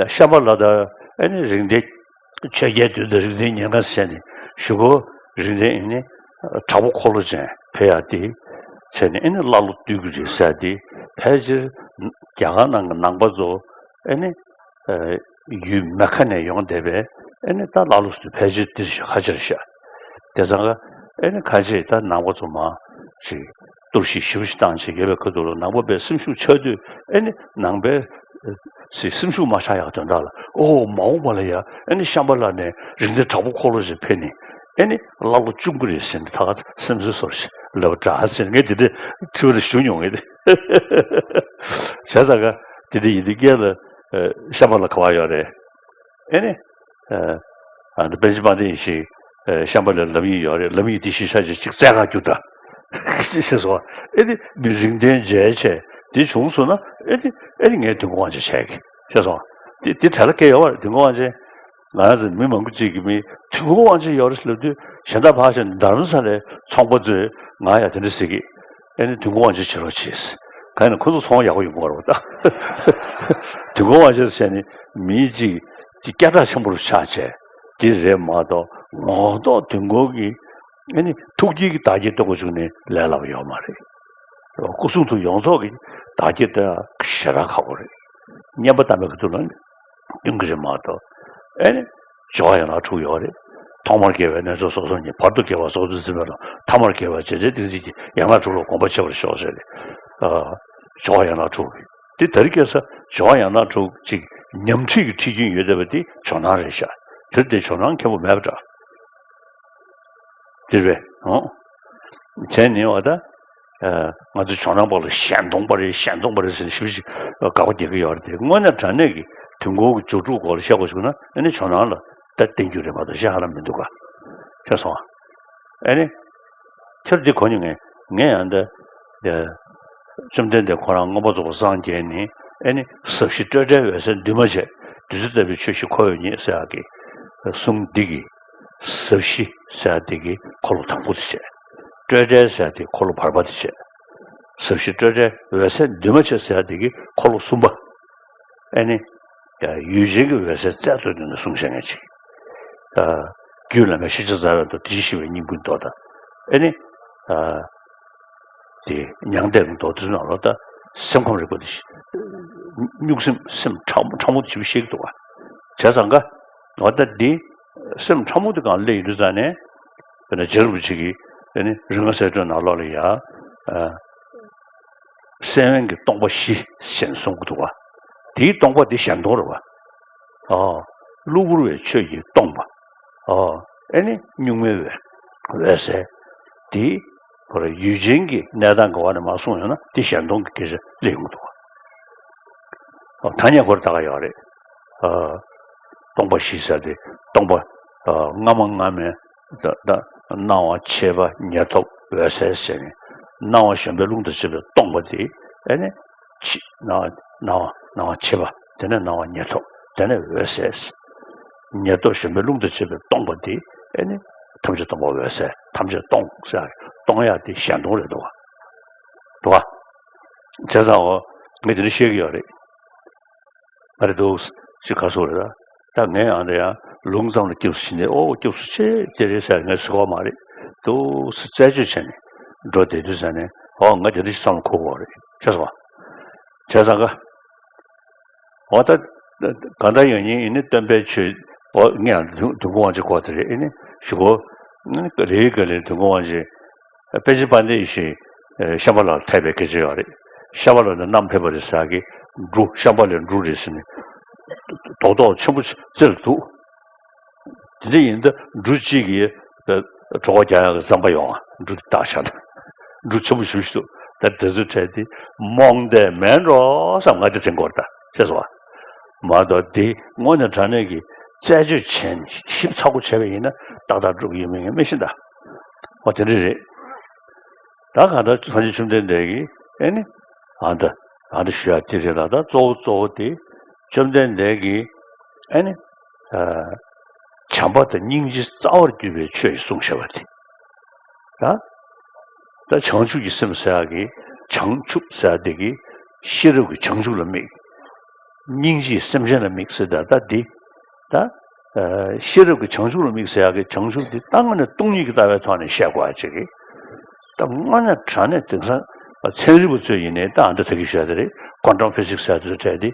ཤམ་བྷ་ལ་དང་ཨེ་ནི་རིགས་ལྡན། ཆོས་རྒྱལ་དུས་འདིར་རིགས་ལྡན་ཉེར་ལྔ་ཟེར་ནས་གཞུག་གུ་རིགས་ལྡན་ཨེ་ནི་དྲག་པོ་འཁོར་ལོ་ཅན་ཕེབས་ཡག་དེ་བྱས་ནས་ཨེ་ནི་ཀླ་ཀློ་བཏུལ་གྱི་རེད་ཟེར་དེ་ཕལ་ཆེར་རྒྱ་གར་ནང་གི་ནང་པ་ཚོ་ཨེ་ནི་ཡུལ་མེ་ཁ་ནས་ཡོང་བསྡད་པའི་ཨེ་ནི་ད་ཀླ་ཀློ་ཚོ་ཕལ་ཆེར་འདིར་ཤ་ཁ་ཆེར་ཤ་དེ་ཚང་ག་ཨེ་ནི་ཁ་ཆེ་ད་ནང་པ་ཚོ་མང་ཞིག་གཏོར་བཤིག་ཞེ་པོ་ཞིག་བཏང་བྱས་ཡོད་པའི་ཁ་ཐུག་ལ་ནང་པ་པའི་སེམས་ཤུགས་ཆག་དུས་ཨེ་ནི་ནང་པའི་སེམས་ཤུགས་མ་ཆག་ཡག་དོན་དག་ལ་ཨོ་མ་འོངས་པ་ལ་ཡ་ཨེ་ནི་ཤམ་བྷ་ལ་ནས་རིགས་ལྡན་དྲག་པོ་འཁོར་ལོ་ཞིག་ཕེབས་ནས་ཨེ་ནི་ཀླ་ཀློ་བཅོམ་གི་རེད་ཟེར་ནས་ད་ག་སེམས་གསོ་སོར་ཞིག་ལབ་དྲག་ཟེར་ངས་དེ་འདྲ་ཁྲི་པ་ལ་ཞུ་མྱོང་ངས་དེ་བྱས་ཙང་ག་དེ་འདྲ་ཡིན་དུས་སྐད་ལ་ཤམ་བྷ་ལ་ག་བ་ཡོད་རེད། ཨེ་ནི། ཨ་ནི་པཎ་ཆེན་དཔལ་ལྡན་ཡེ་ཤེས་ཤམ་བྷ་ལའི་ལམ་ཡིག་ཡོད་རེད། ལམ་ཡིག་འདི་གཞི་བཞག་བྱས་ཅིག་བཙལ་ག་རྒྱུགས་ད། ཞེས་སོ། ཨེ་ནི་མི་རིགས་ལྡན་མཇལ་བྱས་འདི་བྱུང་སོང་ན་ཨེ་ནི་ཨེ་ནི་ངས་དུས་འཁོར་དབང་ཆེན་བྱས་གི་ཞེས་སོ། འདི་འདི་གྲལ་ལ་སྐད་ཡོད་པ་རེད། དུས་འཁོར་དབང་ཆེན། ང་རང་ཚོ་མི་མང་པོ་གཅིག་གིས་མི་དུས་འཁོར་དབང་ཆེན་ཡོད་རེད་ཟེར་ལབ་དུས་གཞན་དག་ཕར་བཞག་ནས་རྡ་རམ་ས་ལའི་ཚོང་པ་ཚོས་ང་ཡང་དེ་འདྲ་ཟེར་གི་ཨེ་ནི་དུས་འཁོར་དབང་ཆེན་བྱེད་རོགས་བྱེད། གང་ཡིན་ན་ཁོ་ཚོ་ཚོང་ཡག་པོ་ཡོང་གི་རེད་པ། ད་དུས་འཁོར་དབང་ཆེན་ཟེར་ནི་མི་གཅིག་གཅིག་སྐད་གྲགས་ཆེན་པོ་རུ་ཆགས་བྱས་འདི་རེད་མ་གཏོགས་ངོ་ཐོག་དུས་འཁོར་གྱི་ཨེ་ནི་ཐུགས་དཀྱིལ་གྱི་བདག་རྐྱེན་སྟོན་དགོས་བྱུང་ནས་ལས་སླ་པོ་ཡོད་མ་རེད། སྐུ་གསུང་ཐུགས་ཡོངས་རྫོགས་ཀྱི་བདག་རྐྱེན་སྟོན་ཡག་ཞེ་དྲག་ཁག་པོ་རེད། བསྙེན་པ་དམ་པའི་ཁ་ཐུག་ལ་ནི་སྟོན་གྱི་རེད་མ་གཏོགས་ཨེ་ནི། སྦྱོར་བ་ཡན་ལག་དྲུག་ཡོད་རེད། ཐོག་མར་དགེ་བའི་རྣལ་འབྱོར་སོ་སོར་ཉིད། བར་དུ་དགེ་བ་སོ་སོར་འཛིན་པའི་ལམ། ཐ་མར་དགེ་བ་རྗེས་བྲལ་གཏན་ཚིགས་ཀྱི། ཡན་ལག་དྲུག་ལ་གོམས་པ་ཆེ་བར་ཤོག་ཟེར་ཏེ། ཨ། སྦྱོར་བ་ཡན་ལག་དྲུག་གི། འདི་ད་རེས་ཁ་སང་སྦྱོར་བ་ཡན་ལག་དྲུག་ཅིག་ཉམས་ཁྲིད་ཀྱི་ཁྲིད་རྒྱུན་ཡོད་བསྡད་པ་འདི་ཇོ་ནང་རེད་ཤག་དེར་བརྟེན་ཇོ་ནང་མཁན་པོ་མེད་པ་འདྲ། འདིར་བས་ཨོ། བྱས་ནས་བ་ད། ཨ། ང་ཚོ་ཇོ་ནང་པ་ལ་གཞན་སྟོང་པ་རེད་གཞན་སྟོང་པ་རེད་ཟེར་ནས་ཞེ་པོ་ཅིག་དགག་པ་རྒྱག་གི་ཡོད་རེད་དེ། དངོས་གནས་དྲང་གནས་ཀྱི་དུས་འཁོར་གྱི་སྦྱོར་དྲུག་སྐོར་ལ་བཤད་དགོས་བྱུང་ན་ཨ་ནི་ཇོ་ནང་ལ་ད་བརྟེན་རྒྱུ་རེད་མ་གཏོགས་གཞན་ཧ་ལམ་མི་འདུག་ག་ཤེས་སོང་ཨ། ཨ་ནི། ཁྱེད་འདི་གོ་མྱོང་ངས། ངས་ཡང་འདི། བཅོམ་ལྡན་འདས་ཁོ་རང་མངོན་པར་རྫོགས་པར་སངས་རྒྱས་ནས་ཨ་ནི་ཟབ་ཞི་སྤྲོས་བྲལ་འོད་གསལ་འདུས་མ་བྱས། བདུད་རྩི་ལྟ་བུའི་ཆོས་བཞི་ཁོ་བོས་རྙེད་ཟེར་ཡག་གི་གསུང་འདི་གི་ཟབ་ཞི་ཟེར་ཡག་འདི་གི་འཁོར་ལོ་དང་པོ་དེ་བྱས། སྤྲོས་བྲལ་ཟེར་ཡག་འདི་འཁོར་ལོ་བར་པ་དེ་བྱས། ཟབ་ཞི་སྤྲོས་བྲལ་འོད་གསལ་འདུས་མ་བྱས་ཟེར་ཡག་འདི་གི་འཁོར་ལོ་གསུམ་པ། ཨེ་ནི། ཡུལ་ཅན་གྱི་འོད་གསལ་རྩལ་དུ་བཏོན་ནས་གསུངས་བཞག་མཁན་ཅིག་ཨ། རྒྱུད་བླ་མའི་ཤེས་བྱ་རྩ་བའི་མདོ། དེ་བཞིན་གཤེགས་པའི་སྙིང་པོའི་མདོ་དང་། ཨེ་ནི། ཨ། དེ་མྱང་འདས་ཀྱི་མདོ་དེ་ཚོ་ནང་ལོགས་ད་སེམས་ཁམས་རིག་པ་དེ་གཉུག་སེམས་སེམས་ཕྲ་མོ་ཕྲ་མོ་དེ་ཞིག་ཤེས་ཀྱི་འདུག་ག་བྱས་ཙང་ཀ་འོ་ད་འདི་སེམས་ཕྲ་མོ་དེ་གང་སླེབས་ཡོང་དུས་ཙང་ནས་དཔེར་ན་རྗེ་རིན་པོ་ཆེ་གིས་ཨེ་ནི་རིགས་ལྔ་གསལ་སྒྲོན་ནང་ལོགས་ལ་ཡ། ཨ། སེམས་དབེན་གྱི་སྟོང་པ་བཞི་ཞེས་གསུང་གི་འདུག་བ། དེའི་སྟོང་པ་འདི་གཞན་སྟོང་རེད་བ། ཨ། གློ་བུར་བའི་ཆོས་ཀྱིས་སྟོང་པ། ཨ། ཨེ་ནི་གཉུག་མའི་འོད་འོད་གསལ། དེ་ཁོ་རང་ཡུལ་ཅན་གྱི་གནས་སྟངས་ཀྱི་འོག་ནས་མར་གསུངས་ཡོང་ན་དེ་གཞན་སྟོང་གི་སྐད་ཆ་སླེབས་ཡོང་གི་འདུག་བ། ཨ། ཐ་སྙད་ཁོ་རང་ད་ག་ཡོད་རེད། ཨ། སྟོང་པ་བཞི་ཟེར་ཏེ་སྟོང་པ། ཨ། སྔ་མ་སྔ་མའི་ད་ད་སྣང་བ་མཆེད་པ་ཉེར་ཐོབ་འོད་གསལ་ཟེར་ནས་སྣང་བ་གཞན་པའི་རླུང་དང་བཅས་པའི་སྟོང་པ་དེ་ཨེ་ནི་ཕྱི་སྣང་བ་སྣང་བ་སྣང་བ་མཆེད་པ་དེ་ནས་སྣང་བ་ཉེར་ཐོབ་དེ་ནས་འོད་གསལ། ཉེར་ཐོབ་གཞན་པའི་རླུང་དང་བཅས་པའི་སྟོང་པ་དེ་ཨེ་ནི་ཐམས་ཅད་སྟོང་པ་འོད་གསལ་ཐམས་ཅད་སྟོང་ཟེར་སྟོང་ཡག་དེ་གཞན་སྟོང་རེད་འདུག་བ། འདུག་བ། བྱས་ཙང་འོ་ངས་དེ་འདྲ་བཤད་ཀྱི་ཡོད་རེད། ཨ་རེ་འདུག་ཅིག་ག་སོགས་རེད་ད། ད་ངས་ཨ་འདྲ་ཡང་ལུང་ཙམ་ལ་སྐྱབས་སུ་ཕྱིན་ནས་ཨོ་སྐྱབས་སུ་མཆི་དེ་རེད་ཟེར་ངས་ཟེར་གོ་མ་རེད། འདུག་སེ་རྩད་གཅོད་བྱས་ནས་འགྲོ་བསྡད་དུས་ཟེར་ནས་ཨོ་ང་དེ་འདྲ་ཞིག་བསམ་བློ་འཁོར་གོ་རེད་ཤེས་སོང་བ། བྱས་ཙང་ཀ་ཨོ་ད་གང་ལྟར་ཡང་ཉིན་ཡིན་ནི་སྟོན་པའི་ཆོས་ཨོ་ངས་ཡང་དུས་དུས་འཁོར་དབང་ཆེན་གོ་དེ་རེད་ཨེ་ནི་ཞུ་གོ་ལེའི་ག་ལེ་དུས་འཁོར་དབང་ཆེན། པཎ་ཆེན་དཔལ་ལྡན་ཡེ་ཤེས་ཤམ་བྷ་ལར་ཐེབས་པའི་སྐད་ཆ་ཡོད་རེད། ཤམ་བྷ་ལ་ནས་བསྣམས་ཕེབས་པ་རེད་ཟེར་གི་འབྲུ་ཤམ་བྷ་ལའི་འབྲུ་རེད་ཟེར་ནས་རྡོག་རྡོག་ཆེན་པོ་རྩེ་ལ་འདུག་དེ་འདྲ་ཡིན་ད་འབྲུ་གཅིག་གིས་གྲོད་ཁོག་རྒྱག་ཡག་གི་རྩམ་པ་ཡོང་ང་འབྲུ་དེ་བཏགས་བཞག་ན་འབྲུ་ཆེན་པོ་ཞེ་པོ་ཞིག་འདུག་ད་དེ་ཚོའི་གྲས་དེ་རྨོངས་དད་མེད་འགྲོ་བསམ་ང་དེ་དྲན་གྱི་ཡོད་རེད་ད་ཤེས་སོང་བ། མ་གཏོགས་དེ་དངོས་གནས་དྲང་གནས་ཀྱི་རྩད་གཅོད་བྱས་ནས་ཞིབ་ཚགས་པོ་བྱས་པ་ཡིན་ན་ཏག་ཏག་འགྲུབ་ཀྱི་ཡོད་མེད་ངས་མི་ཤེས་ད། འོ་དེ་འདྲ་རེད། ད་གང་ལྟར་སངས་རྒྱས་བཅོམ་ལྡན་འདས་ཀྱིས་ཨེ་ནི་ཨ་ད་ཨ་ད་ཞུ་ཡ་དེ་རེད་ལ། ད་གཙོ་བོ་གཙོ་བོ་དེ་བཅོམ་ལྡན་འདས་ཀྱིས་ཨེ་ནི་ཨ་བྱམས་པ་དང་སྙིང་རྗེ་རྩ་བར་གྱུར་པའི་ཆོས་ཤིག་གསུངས་བཞག་པ་དེ། ད་ད་བྱང་ཆུབ་ཀྱི་སེམས་ཟེར་ཡག་གི་བྱང་ཆུབ་ཟེར་ཡག་དེ་གི་ཤེས་རབ་ཀྱི་བྱང་ཆུབ་ལ་དམིགས། སྙིང་རྗེས་སེམས་ཅན་ལ་དམིགས་ཟེར་ད་ད་འདི་ད་ཨ་ཤེས་རབ་ཀྱི་བྱང་ཆུབ་ལ་དམིགས་ཟེར་ཡག་གི་བྱང་ཆུབ་འདི་ད་དངོས་གནས་སྟོང་ཉིད་ཀྱི་ལྟ་བའི་ཐོག་ནས་བཤད་དགོས་ཡ་ཅིག་གི། ད་དངོས་གནས་དྲང་གནས་དེང་སང་ཚན་རིག་པ་ཚོས་ཡིན་ནའི་ད་ཨ་འདི་ད་གི་བཤད་དེ་རེད། ཀོན་ཊམ་ཕི་ཟིག་སི་ཟེར་དེ་ཚོ་གྲས་དེ་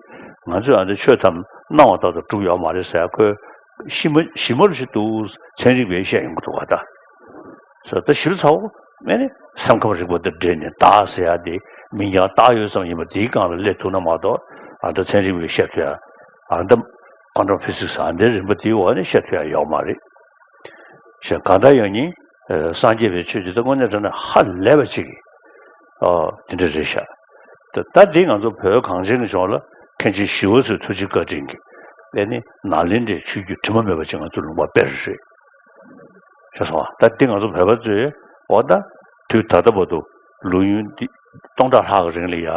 ང་ཚོས་ཨ་འདི་ཆོས་ཐམས་སྣང་བ་ལྟར་དུ་གྲུབ་ཡོད་མ་རེད་ཟེར་ཡ་ཁོས་ཞིབ་མ་ཞིབ་མ་རུ་ཞིག་འདུག་ཚན་རིག་པས་བཤད་ཡོང་གི་འདུག་ག་ད། ས་ད་ཞིབ་ཚ་བོ་མེད་ནི་སེམས་ཁམས་རིག་པ་དང་འབྲེལ་ནས་བདག་ཟེར་ཡ་དེ་མིང་རྐྱང་བཏགས་ཡོད་ཙམ་ཡིན་པ་དེའི་སྒང་ལ་སླེབས་ཐུབ་ན་མ་གཏོགས་ཨ་ད་ཚན་རིག་པས་བཤད་ཐུབ་ཡ་ཨ་ད་ཀོན་ཊམ་ཕི་ཟིག་སི་ཨ་འདའི་རིམ་པ་དེའི་འོག་ནས་བཤད་ཐུབ་ཡ་ཡོད་མ་རེད། ཞེས་གང་ལྟར་ཡང་ནི་སངས་རྒྱས་པའི་ཆོས་འདི་ད་དངོས་གནས་དྲང་གནས་ཧ་ལས་པ་ཅིག་གི་ཨ་དེ་འདྲ་རེད་ཤག་ད་ད་འདི་ང་ཚོ་བོད་གངས་ཅན་གྱི་ལྗོངས་ལ་མཁན་ཆེན་ཞི་བ་འཚོའི་ཐུགས་རྗེ་བཀའ་དྲིན་གྱིས་ཨེ་ནི་ནཱ་ལེནྡྲའི་ཆོས་བརྒྱུད་དྲི་མ་མེད་པ་ཅིག་ང་ཚོ་ལུང་པ་དཔེ་རེད། ཤེས་སོང་ཨ། ད་འདི་ང་ཚོ་བོད་པ་ཚོས་འོ་ད་དུས་ད་ལྟ་བར་དུ་ལོ་ཡུན་འདི་སྟོང་ཕྲག་ལྷག་གི་རིང་ལ་ཡ་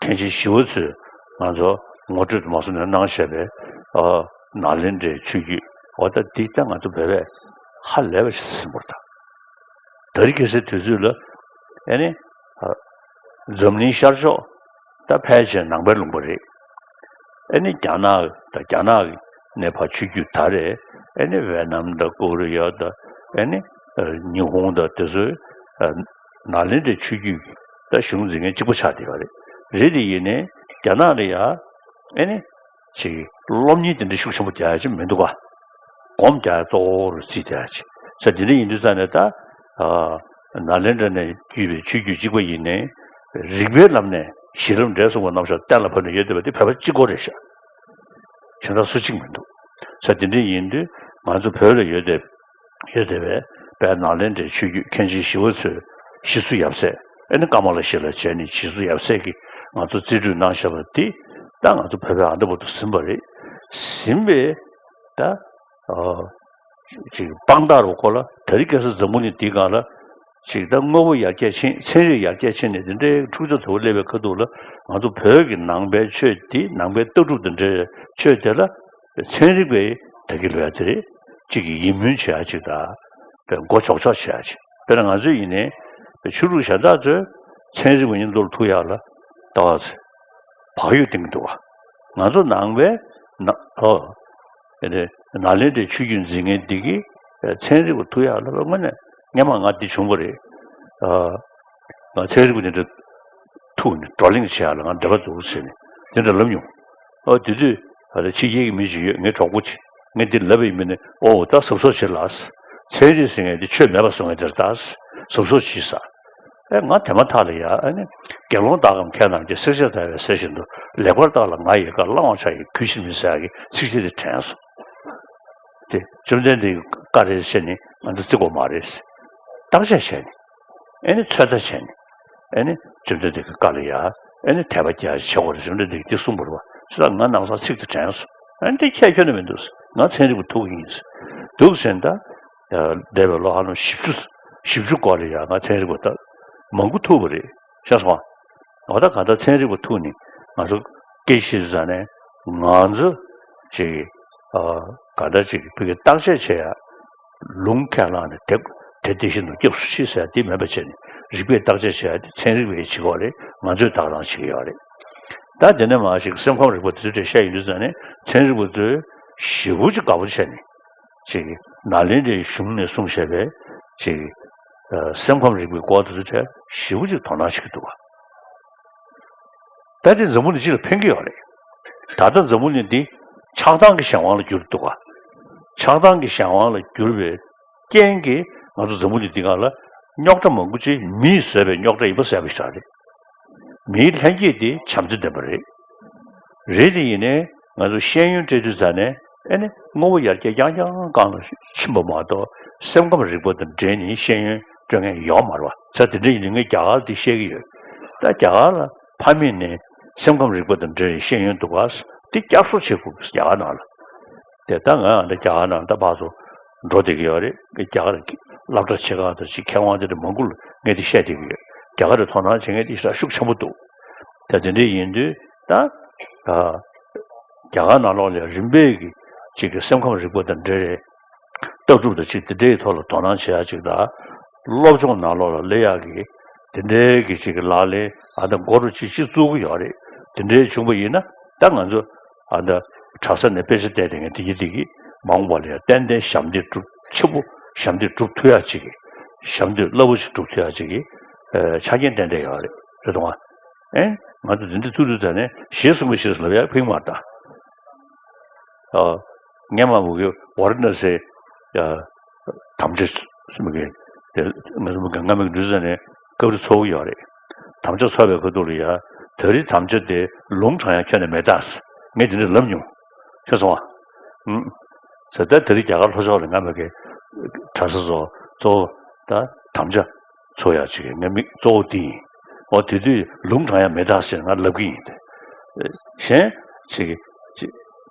མཁན་ཆེན་ཞི་བ་འཚོས་ང་ཚོ་ངོ་སྤྲོད་དུ་མ་སོང་ནས་གནང་བཞག་པའི་ཨ་ནཱ་ལེནྡྲའི་ཆོས་བརྒྱུད་འོ་ད་འདི་ད་ང་ཚོ་བོད་པས་ཧ་ལས་པ་ཞིག་ཟིན་པར་ཐལ། ད་རེས་ཁ་སང་དུས་ཚོད་ལ་ཨེ་ནི་ཨ་འཛམ་གླིང་ཤར་ཕྱོགས་ད་ཕལ་ཆེར་ནང་པའི་ལུང་པ་རེད། ཨེ་ནི་རྒྱ་ནག་ད་རྒྱ་ནག་གི་ནས་ཕར་ཆོས་བརྒྱུད་དར་རེད། ཨེ་ནི་ཝེ་ནམ་དང་ཀོ་རི་ཡ་དང་ཨེ་ནི་ཨ་ཉི་ཧོང་དང་དེ་ཚོའི་ཨ་ནཱ་ལེནྡྲའི་ཆོས་བརྒྱུད་ཀྱི་ད་གཞུང་འཛིན་མཁན་གཅིག་པ་ཆགས་བསྡད་ཡོད་རེད། རེད་དེ་ཡིན་ནའི་རྒྱ་ནག་ལ་ཡ་ཨེ་ནི་ཅིག་སློབ་གཉེར་དེ་འདྲ་ཤུགས་ཆེན་པོ་རྒྱག་ཡ་ཅིག་མི་འདུག་ག་སྒོམ་རྒྱག་ཡ་གཙོ་བོ་རུ་བརྩིས་བསྡད་ཡ་ཅིག་ས་དེ་འདྲ་ཡིན་དུས་ཙང་ནས་ད་ཨ་ནཱ་ལེནྡྲ་ནས་བརྒྱུད་པའི་ཆོས་བརྒྱུད་གཅིག་པ་ཡིན་ནའི་རིགས་པའི་ལམ་ནས་གཞི་ལམ་འབྲས་གསུངས་པ་རྣམས་ཤར་གཏན་ལ་ཕབ་ནས་ཡོད་བསྡད་པ་དེ་བོད་པ་གཅིག་པོ་རེད་ཤག་གཞན་དག་སུ་གཅིག་མི་འདུག་ས་དེ་འདྲ་ཡིན་དུས་ང་ཚོ་བོད་ལ་ཡོད་བསྡད་ཡོད་བསྡད་པའི་དཔལ་ནཱ་ལེནྡྲའི་ཆོས་བརྒྱུད་མཁན་ཆེན་ཞི་བ་འཚོས་ཞི་འཚོ་ཡབ་སྲས་ཨེ་ནི་ཀ་མ་ལ་ཤཱི་ལ་བྱས་ནས་ཞི་འཚོ་ཡབ་སྲས་ཀྱིས་ང་ཚོ་རྩིས་སྤྲོད་གནང་བཞག་པ་འདི་ད་ང་ཚོ་བོད་པའི་ཨ་འདྲ་པོ་དུ་ཟིན་པ་རེད། ཟིན་པའི་ད་ཨ་ཅིག་དཔང་རྟགས་རུ་ཁོ་ལ་ད་རེས་ཁ་སང་འཛམ་བུ་གླིང་འདིའི་སྒང་ལ་ཅིག་ད་དངོས་པོ་ཡར་རྒྱས་ཕྱིན་ཚན་རིག་ཡར་རྒྱས་ཕྱིན་ནས་འདི་འདྲའི་འཁྲུག་ཆ་དོད་པོ་སླེབས་པའི་ཁ་ཐུག་ལ་ང་ཚོ་བོད་ཀྱི་ནང་པའི་ཆོས་འདི་ནང་པའི་ལྟ་གྲུབ་དང་འབྲེལ་བའི་ཆོས་དེ་ལ་ཚན་རིག་པའི་ད་གི་ལོས་དེ་རེད་ཅིག་གི་ཡིད་སྨོན་བྱེད་ཡ་ཅིག་དང་དཔེ་མགོ་ཆོག་ཆོག་བྱེད་ཡ་ཅིག་དཔེར་ན་ང་ཚོས་ཡིན་ནའི་ཆོས་ལུགས་གཞན་དག་ཚོས་ཚན་རིག་པ་མཉམ་དུ་ཐུག་ཡ་ལ་ལྟ་བ་ཚོས་བག་ཡོད་གཏོང་གི་འདུག་བ། ང་ཚོ་ནང་པའི་ན་ཨོ་ཨེ་ནི་ནཱ་ལེནྡྲའི་ཆོས་བརྒྱུད་འཛིན་མཁན་འདི་གིས་ཚན་རིག་པ་ཐུག་ཡ་ལ་དངོས་གནས་སྔན་མ་ང་འདི་བྱུང་བ་རེད། ཨ་ང་ཚན་རིག་པ་འདི་འདྲ་ཐུག་ནས་བགྲོ་གླེང་བྱེད་ཡ་ལ་ང་འདོད་པ་འདུག་ཟེར་ནས་དེ་འདྲ་ལབ་མྱོང་། ཨོ་དེ་དུས་ཨ་ལ་ཕྱི་རྒྱལ་གྱི་མི་ཞིག་ཡོད་ངའི་གྲོགས་པོ་ཅིག་ངས་འདི་ལབ་པ་ཡིན་པས་ནི་ཨོ་ད་གཟབ་གཟབ་བྱེད་ལ། ཚན་རིག་ཟེར་མཁན་འདི་ཆོས་མེད་པ་བཟོ་མཁན་དེར་ད་གཟབ་གཟབ་བྱེད་ས། ཨེ་ང་དེ་མ་ཐག་ལ་ཡ་ཨ་ནི་དགེ་སློང་དག་གམ་མཁས་རྣམས་ཀྱིས་བསྲེགས་བཅད་བརྡར་བའི་གསེར་བཞིན་དུ་ལེགས་པར་བརྟགས་ལ་ང་ཡི་བཀའ་བླང་བར་བྱ་ཡི་གུས་ཕྱིར་མིན་ཟེར་ཡག་གི་ཚིགས་བཅད་དེ་དྲན་སོང་། དེ་བཅོམ་ལྡན་འདས་ཀྱི་བཀའ་རེད་ཟེར་ནས་ང་ཚོ་བརྩི་དགོས་མ་རེད། བརྟག་དཔྱད་བྱས་ནས་ཨེ་ནི་ཚོད་ལྟ་བྱས་ནས་ཨེ་ནི་བཅོམ་ལྡན་འདས་ཀྱི་བཀའ་ལ་ཡ་ཨེ་ནི་དད་པ་རྒྱག་བྱེད་དགོས་རེད། བཅོམ་ལྡན་འདས་ཀྱིས་འདི་གསུངས་པ་རེད་བ་ཟེར་ང་ནང་སང་ཚིག་དེ་དྲན་སོང་། ཨེ་ནི་དེ་ཁྱད་ཁྱོན་ནས་མི་འདུག་ང་ཚན་རིག་པ་ཐུག་གི་ཡིན་འདུག་ཟེར་ད། འདས་པའི་ལོ་ཧ་ལམ་བཞི་བཅུ་བཞི་བཅུ་སྐོར་ལ་ཡང་ང་ཚན་རིག་པ་དག་མང་པོ་ཐུག་པ་རེད་ཤག་སོང་། འོ་ད་གང་ལྟར་ཚན་རིག་པ་ཐུག་ནས་ང་ཚོ་སྐད་ཆ་བཤད་ཙང་ནས་ང་ཚོ་ཅིག་ཨ་གང་ལྟར་ཅིག་བོད་ཀྱི་བརྟག་དཔྱད་བྱེད་ཡ་ལུང་ཁས་བླངས་ནས་དེ་དེ་དེ་བཞིན་དུ་སྐྱབས་སུ་མཆི་ཟེར་ཡ་དེ་མེད་པ་བྱས་ནས་རིགས་པས་བརྟག་དཔྱད་བྱེད་ཡ་དེ་ཚན་རིག་པས་བྱེད་ཀྱི་ཡོད་རེད། ང་ཚོས་དེ་ག་རང་བྱེད་ཀྱི་ཡོད་རེད། ད་དེ་ནས་མར་ཞིག་སེམས་ཁམས་རིག་པ་དེ་ཚོའི་གྲས་བཤད་ཡོང་དུས་ཙང་ནས་ཚན་རིག་པ་ཚོས་ཞེ་པོ་ཅིག་དགའ་པོ་བྱས་ནས། ཅིག་ནཱ་ལེནྡྲའི་གཞུང་ནས་གསུངས་བཞག་པའི་ཅིག་ཨ་སེམས་ཁམས་རིག་པའི་སྐོར་དེ་ཚོ་གྲས་ཞེ་པོ་ཅིག་དོ་སྣང་བྱེད་ཀྱི་འདུག་བ། ད་དེ་འཛམ་བུ་གླིང་སྤྱི་ལ་ཕན་གྱི་ཡོད་རེད། ད་ལྟ་འཛམ་བུ་གླིང་འདི་ཆགས་སྡང་གི་གཞན་དབང་ལ་གྱུར་འདུག་བ། ཆགས་སྡང་གི་གཞན་དབང་ལ་གྱུར་པའི་རྐྱེན་གྱིས་ང་ཚོ་འཛམ་བུ་གླིང་འདི་སྒང་ལ་རྙོག་དྲ་མང་པོ་ཅིག་མིས་བཟོས་པའི་རྙོག་དྲ་ཡིན་པ་གསལ་པོ་ཞིག་རེད། མིའི་ལྷན་སྐྱེས་དེ་བྱམས་བརྩེ་ལྡན་པ་རེད། རེད་དེ་ཡིན་ནའི་ང་ཚོ་ཤེས་ཡོན་སྤྲད་དུས་ཙ་ནས་ཨེ་ནི་དངོས་པོ་ཡར་རྒྱས་རྐྱང་རྐྱང་སྒང་ལ་ཕྱིན་པ་མ་གཏོགས་སེམས་ཁམས་རིག་པ་དང་འབྲེལ་ནས་ཤེས་ཡོན་སྤྲོད་མཁན་ཡོད་མ་རེད་བ། ས་དེ་འདྲ་ཡིན་ནའི་ངས་རྒྱ་གར་འདི་བཤད་ཀྱི་ཡོད། ད་རྒྱ་གར་ལ་ཕ་མེས་ནས་སེམས་ཁམས་རིག་པ་དང་འབྲེལ་བའི་ཤེས་ཡོན་འདུག་ག་དེ་བསྐྱར་གསོ་བྱེད་དགོས་རྒྱ་གར་ནང་ལ། དེ་ད་ང་འདི་རྒྱ་གར་ནང་ད་ཕར་ཚུར་འགྲོ་བསྡད་ཀྱི་ཡོད་རེད། རྒྱ་གར་གྱི་སློབ་གྲྭ་ཆེ་ཁག་དང་ཅིག་མཁས་དབང་དེ་འདྲ་མང་པོ་ལ་ངས་འདི་བཤད་བསྡད་ཀྱི་ཡོད། རྒྱ་གར་ལ་དོ་སྣང་བྱེད་མཁན་དེ་ཞེ་དྲག་ཤུགས་ཆེན་པོ་འདུག་ད་དེ་འདྲ་ཡིན་དུས་ད་ཨ་རྒྱ་གར་ནང་ལོགས་ལ་རིམ་པས་ཀྱི་ཅིག་གི་སེམས་ཁམས་རིག་པ་དང་འབྲེལ་ལྟ་གྲུབ་དང་ཅིག་དེ་འདྲའི་ཐོག་ལ་དོ་སྣང་བྱེད་ཡ་ཅིག་དང་། སློབ་སྦྱོང་ནང་ལོགས་ལ་སླེབས་ཡག་གི་དེ་འདྲའི་གི་ཅིག་གི་ལག་ལེན་ཨ་ད་འགོ་འདྲ་ཅིག་ཅིག་བཙུགས་ཀྱི་ཡོད་རེད། དེ་འདྲའི་བྱུང་པ་ཡིན་ན་ད་ང་ཚོ་ཨ་ད་གྲྭ་ས་ནས་དཔེ་ཆ་བལྟས་བསྡད་མཁན་དེ་གི་དེ་གི་མ་འོངས་པ་ལ་ཡང་ཏན་ཏན་ཞབས་འདེགས་སྒྲུབ་ཆེན་པོ་ཞབས་འདེགས་སྒྲུབ་ཐུབ་ཡག་ཅིག་གི་ཞབས་འདེགས་རླབས་པོ་ཆེ་སྒྲུབ་ཐུབ་ཡག་ཅིག་གི་ཨ་ཆ་རྐྱེན་ཏན་ཏན་ཡོད་རེད། རེད་དོ། ཨེ་ང་ཚོ་འདི་འདྲ་ཐུག་དུས་ཙ་ནས་ཞེས་གསུངས་པའི་ཕྱིར་ལབ་ཡག་ཕིག་མ་ད། ཨ། སྔས་མ་མུ་གེ་ཝཱ་ར་ཎ་སི་ཨ་དམ་བཅའ་མུ་གེ་དེ་ང་ཚོ་མུ་གེ་སྔ་མའི་འགྲུལ་ས་ནས་སྐབས་རེ་ཚོགས་ཀྱི་ཡོད་རེད། དམ་བཅའ་ཚོགས་པའི་ཁ་ཐུག་ལ་ཡ་ད་རེས་དམ་བཅའ་དེ་ལུང་དྲངས་ཡ་ཁྱོན་ནས་མེད་ད། ངས་དེ་འདྲ་ལབ་མྱོང་། ཤེས་སོང་ཨ། ཨུམ། ཟེར་ད་དེ་རིང་རྒྱ་གར་ལྷོ་ཕྱོགས་ལ་སྔ་མ་གི་གྲྭ་ས་ཚོ་གཙོ་བོ་ད་དམ་བཅའ་ཚོགས་ཡག་ཅིག་གི་ངའི་དམིགས་གཙོ་བོ་དེ་ཡིན། འོ་དེ་དུས་ལུང་དྲངས་ཡ་མེད་ད་ཟེར་ང་ལབ་གི་ཡིན་ཏེ། གཞན་ཅིག་གི་ཅིག་